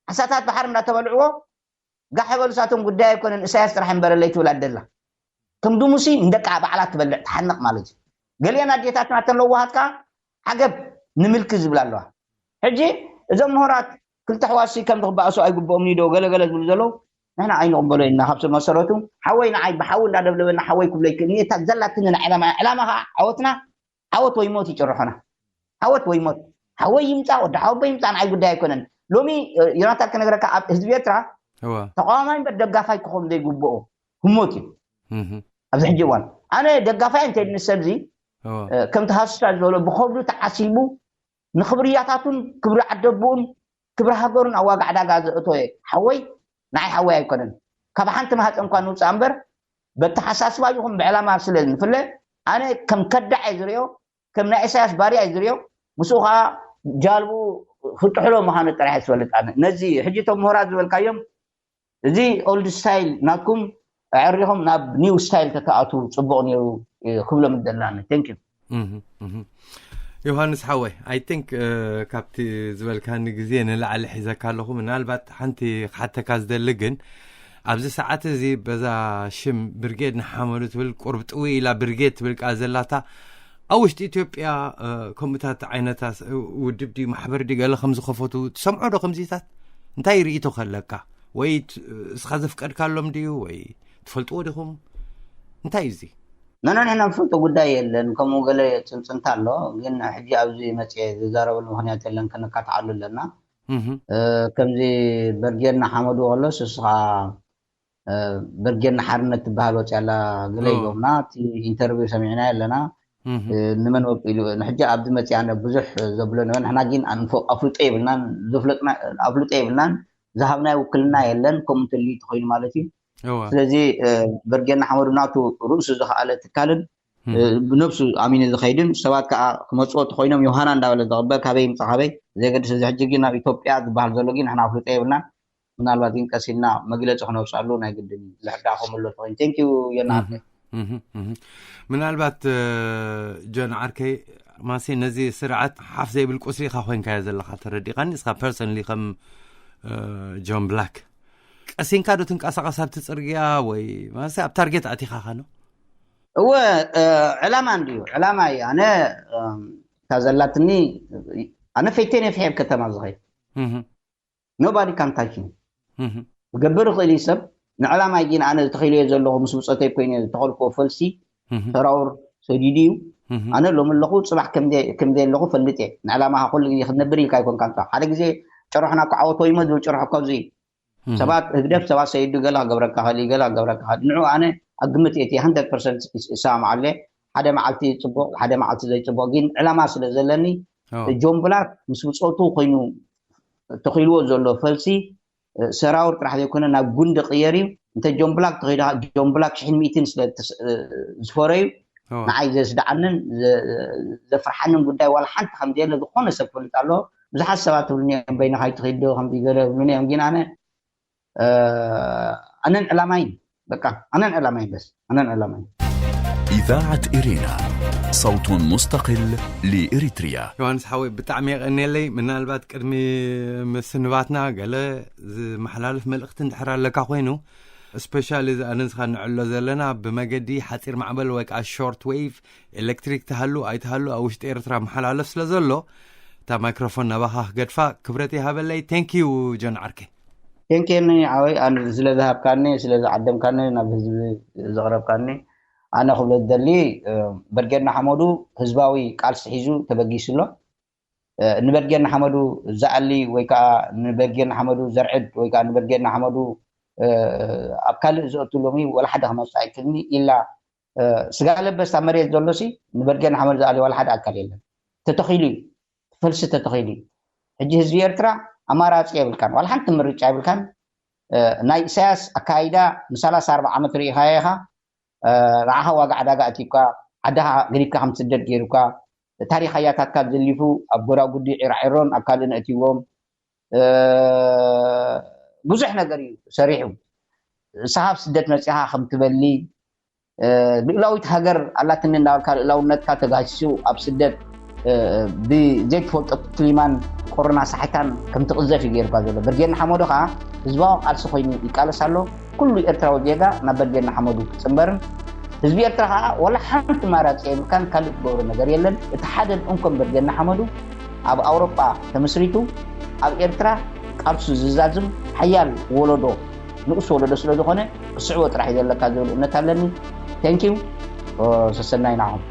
ዓሳታት ባሕሪ እንዳተበልዕዎ ጋሕ በሉ ሳቶም ጉዳይ ኣይኮነን እሳያስ ጥራሕ እምበረለይ ትብል ኣደላ። ከም ድሙሲ ንደቃ ባዕላ ትበልዕ ትሓንቕ ማለት እዩ። ገሊአን ኣዴታትና ተን ለዋሃት ከዓ ዓገብ ንምልኪ ዝብላ ኣለዋ። ሕጂ እዞም ምሁራት ክልተ ኣሕዋትሲ ከም ዝክበኣሱ ኣይግብኦም ዶ ገለገለ ዝብሉ ዘለዉ ንሕና ኣይንቕበሎ ኢና። ካብ ስር መሰረቱ ሓወይ ንዓይ ብሓዊ እንዳደብደበና ሓወይ ክብሎ ይክእል እታ ዘላትኒ ዕላማ ዕላማ ከዓ ዓወትና ዓወት ወይ ሞት ይጭርሖና። ዓወት ወይ ሞት ሓወይ ይምፃ ወዲ ሓወቦ ይምፃ ንዓይ ጉዳይ ኣይኮነን። ሎሚ ዮናታን ክነግረካ ኣብ ህዝቢ ኤርትራ ተቃዋማይ እምበር ደጋፋይ ክኸውን ዘይግብኦ ህሞት እዩ። ኣብዚ ሕጂ እዋን ኣነ ደጋፋይ እንተይልኒ ሰብዚ ከምቲ ሃሱሳ ዝበሎ ብኸብዱ ተዓሲቡ ንክብርያታቱን ክብሪ ዓደቦኡን ክብሪ ሃገሩን ኣብ ዋጋ ዕዳጋ ዘእተወ ሓወይ ንዓይ ሓወይ ኣይኮነን። ካብ ሓንቲ ማህፀን እኳ ንውፃእ እምበር በተሓሳስባ ይኹን ብዕላማ ስለ ንፍለ ኣነ ከም ከዳዕ እየ ዝሪኦ፣ ከም ናይ ኢሳያስ ባርያ እየ ዝሪኦ። ምስኡ ከዓ ጃልቡ ክጥሕሎ ምዃኑ ጥራሕ እየ ዝፈልጥ። ኣነ ነዚ ሕጂ እቶም ምሁራት ዝበልካዮም እዚ ኦልድ ስታይል ናትኩም ኣዕሪኹም ናብ ኒው ስታይል ተተኣቱ ፅቡቕ ነይሩ ክብሎም ደላኒ። Thank you። ዮሃንስ ሓወይ፣ I think ካብቲ ዝበልካኒ ግዜ ንላዕሊ ሒዘካ ኣለኹ። ምናልባት ሓንቲ ክሓተካ ዝደሊ ግን ኣብዚ ሰዓት እዚ በዛ ሽም ብርጌድ ንሓመዱ ትብል ቁርብ ጥዊ ኢላ ብርጌድ ትብል ቃል ዘላታ ኣብ ውሽጢ ኢትዮጵያ ከምኡታት ዓይነታት ውድብ ድዩ ማሕበር ድዩ ገለ ከም ዝኸፈቱ ትሰምዖ ዶ? ከምዚታት እንታይ ርእይቶ ከለካ ወይ እስኻ ዘፍቀድካሎም ድዩ ወይ ትፈልጥዎ ዲኹም? እንታይ እዩ እዚ? ነና ንሕና ንፈልጦ ጉዳይ የለን። ከምኡ ገለ ፅንፅንታ ኣሎ፣ ግን ሕጂ ኣብዚ መፅየ ዝዛረበሉ ምክንያት የለን፣ ከነካትዓሉ ኣለና። ከምዚ በርጌድ ንሓመዱ ከሎስ እስኻ በርጌድ ንሓርነት ትበሃል ወፅያ ኣላ። ገለ ይገብና እቲ ኢንተርቪው ሰሚዕና ኣለና። ንመን ወቂሉ ንሕጂ ኣብዚ መፅያ ብዙሕ ዘብሎ ነበ ንሕና ግን ኣፍልጦ የብልናን ኣፍልጦ የብልናን ዝሃብናይ ውክልና የለን። ከምኡ እንተልዩ ተኮይኑ ማለት እዩ። ስለዚ በርጌድ ንሓመዱ ናቱ ርእሱ ዝኸኣለ ትካልን ብነብሱ ኣሚኑ ዝኸይድን ሰባት ከዓ ክመፅዎ ተኮይኖም ዮሃና እንዳበለ ዘቕበል ካበይ ይምፃ ካበይ ዘገድስ እዚ ሕጂ ግን ናብ ኢትዮጵያ ዝበሃል ዘሎ ግን ንሕና ኣፍልጦ የብልናን። ምናልባት ግን ቀስ ኢልና መግለፂ ክነውፅኣሉ ናይ ግድን እዩ። ዝሕዳኹም ኣሎ ተኮይኑ። Thank you ዮና። ምናልባት ጆን ዓርከይ ማሲ ነዚ ስርዓት ሓፍ ዘይብል ቁስሊ ኢኻ ኮይንካዮ ዘለኻ ተረዲኻኒ። እስኻ personally ከም ጆን ብላክ ቀሲንካ ዶ ትንቀሳቐስ ኣብቲ ፅርግያ ወይ ማሲ ኣብ ታርጌት ኣቲኻ ኸኖ? እወ ዕላማ እንድዩ፣ ዕላማ እዩ። ኣነ እታ ዘላትኒ ኣነ ፈይቴ ነፊሐ ኣብ ከተማ ዝኸይድ nobody can touch me። ክገብር ይኽእል እዩ ሰብ። ንዕላማይ ግን ኣነ ዝተኺልዮ ዘለኹ ምስ ብፆተይ ኮይነ ዝተኸልክዎ ፈልሲ ተራውር ሰዲዱ እዩ። ኣነ ሎሚ ኣለኹ፣ ፅባሕ ከምዘ ኣለኹ ፈልጥ እየ። ንዕላማኻ ኩሉ ግዜ ክትነብር ኢልካ ኣይኮንካ። ሓደ ግዜ ጨርሖና ክዓወቶ ይሞ ዝብል ጨርሖ ካብዚ ሰባት ህግደፍ ሰባት ሰይዱ ገለ ክገብረካ ኸእል ገለ ክገብረካ ኸእል ንዑ ኣነ ኣብ ግምት እቲ hundred percent ይሰማማዓለ። ሓደ መዓልቲ ፅቡቕ ሓደ መዓልቲ ዘይፅቡቕ ግን ዕላማ ስለ ዘለኒ ጆን ብላክ ምስ ብፆቱ ኮይኑ ተኺልዎ ዘሎ ፈልሲ ሰራውር ጥራሕ ዘይኮነ ናብ ጉንዲ ቅየር እዩ። እንተ ጆን ብላክ ተኺሉ ጆን ብላክ ሽሕን ሚእትን ስለ ዝፈረዩ ንዓይ ዘስድዓንን ዘፍርሓንን ጉዳይ ዋላ ሓንቲ ከም ዘየለ ዝኾነ ሰብ ክፈልጥ ኣለዎ። ብዙሓት ሰባት ትብሉኒ እዮም በይንኻ ይትኺድ ዶ ከምዚ ገለ ይብሉኒ እዮም ግን ኣነ ኣነን ዕላማይን በቃ ኣነን ዕላማይን በስ ኣነን ዕላማይን إذاعة إرينا، صوت مستقل لإريتريا. ዮሃንስ ሓወይ ብጣዕሚ የቐንየለይ። ምናልባት ቅድሚ ምስንባትና ገለ ዝመሓላለፍ መልእኽቲ እንድሕር ኣለካ ኮይኑ especially እዚ ኣነንስኻ ንዕሎ ዘለና ብመገዲ ሓፂር ማዕበል ወይ ከዓ short wave ኤሌክትሪክ ትሃሉ ኣይትሃሉ ኣብ ውሽጢ ኤርትራ መሓላለፍ ስለ ዘሎ እታ ማይክሮፎን ናባኻ ክገድፋ ክብረት ይሃበለይ። Thank you ጆን ዓርከይ። Thank you ዮኒ ሓወይ ስለ ዝሃብካኒ ስለ ዝዓደምካኒ ናብ ህዝቢ ዘቕረብካኒ። ኣነ ክብሎ ዝደሊ በርጌድ ንሓመዱ ህዝባዊ ቃልሲ ሒዙ ተበጊሱ ኣሎ። ንበርጌድ ንሓመዱ ዝኣሊ ወይ ከዓ ንበርጌድ ንሓመዱ ዘርዕድ ወይ ከዓ ንበርጌድ ንሓመዱ ኣብ ካልእ ዘእቱ ሎሚ ወላ ሓደ ክመፅእ ኣይክእልኒ ኢላ ስጋ ለበስ ኣብ መሬት ዘሎ ሲ ንበርጌድ ንሓመዱ ዝኣሊ ወላ ሓደ ኣካል የለን። ተተኺሉ እዩ፣ ፈልሲ ተተኺሉ እዩ። ሕጂ ህዝቢ ኤርትራ ኣማራፂ የብልካን፣ ዋላ ሓንቲ ምርጫ የብልካን። ናይ ኢሳያስ ኣካይዳ ንሰላሳ ኣርባዓ ዓመት ርኢኻዮ ኢኻ። ንዓኻ ዋጋ ዕዳጋ ኣእትዩካ፣ ዓድኻ ገዲፍካ ከም ትስደድ ገይሩካ፣ ታሪኽ ኣያታትካ ዘሊፉ ኣብ ጎዳጉዲ ዒራዒሮን ኣብ ካልእን ኣእትይዎም። ብዙሕ ነገር እዩ ሰሪሑ። ንስኻ ኣብ ስደት መፂኻ ከም ትበሊ ልእላዊት ሃገር ኣላትኒ እንዳበልካ ልእላውነትካ ተጋሲሱ ኣብ ስደት ብዘይትፈልጦ ክሊማን ቁርና ሳሕታን ከም ትቕዘፍ እዩ ገይርካ ዘሎ። በርጌድ ንሓመዱ ከዓ ህዝባዊ ቃልሲ ኮይኑ ይቃለስ ኣሎ። ኩሉ ኤርትራዊ ዜጋ ናብ በርጌድ ንሓመዱ ክፅምበርን ህዝቢ ኤርትራ ከዓ ዋላ ሓንቲ ማራፂ የብልካን፣ ካልእ ትገብሮ ነገር የለን። እቲ ሓደን እንኮን በርጌድ ንሓመዱ ኣብ ኣውሮጳ ተመስሪቱ ኣብ ኤርትራ ቃልሱ ዝዛዝም ሓያል ወለዶ ንኡስ ወለዶ ስለ ዝኾነ ክስዕቦ ጥራሕ እዩ ዘለካ ዝብል እምነት ኣለኒ። Thank you። ሰሰናይ ንዓኹም።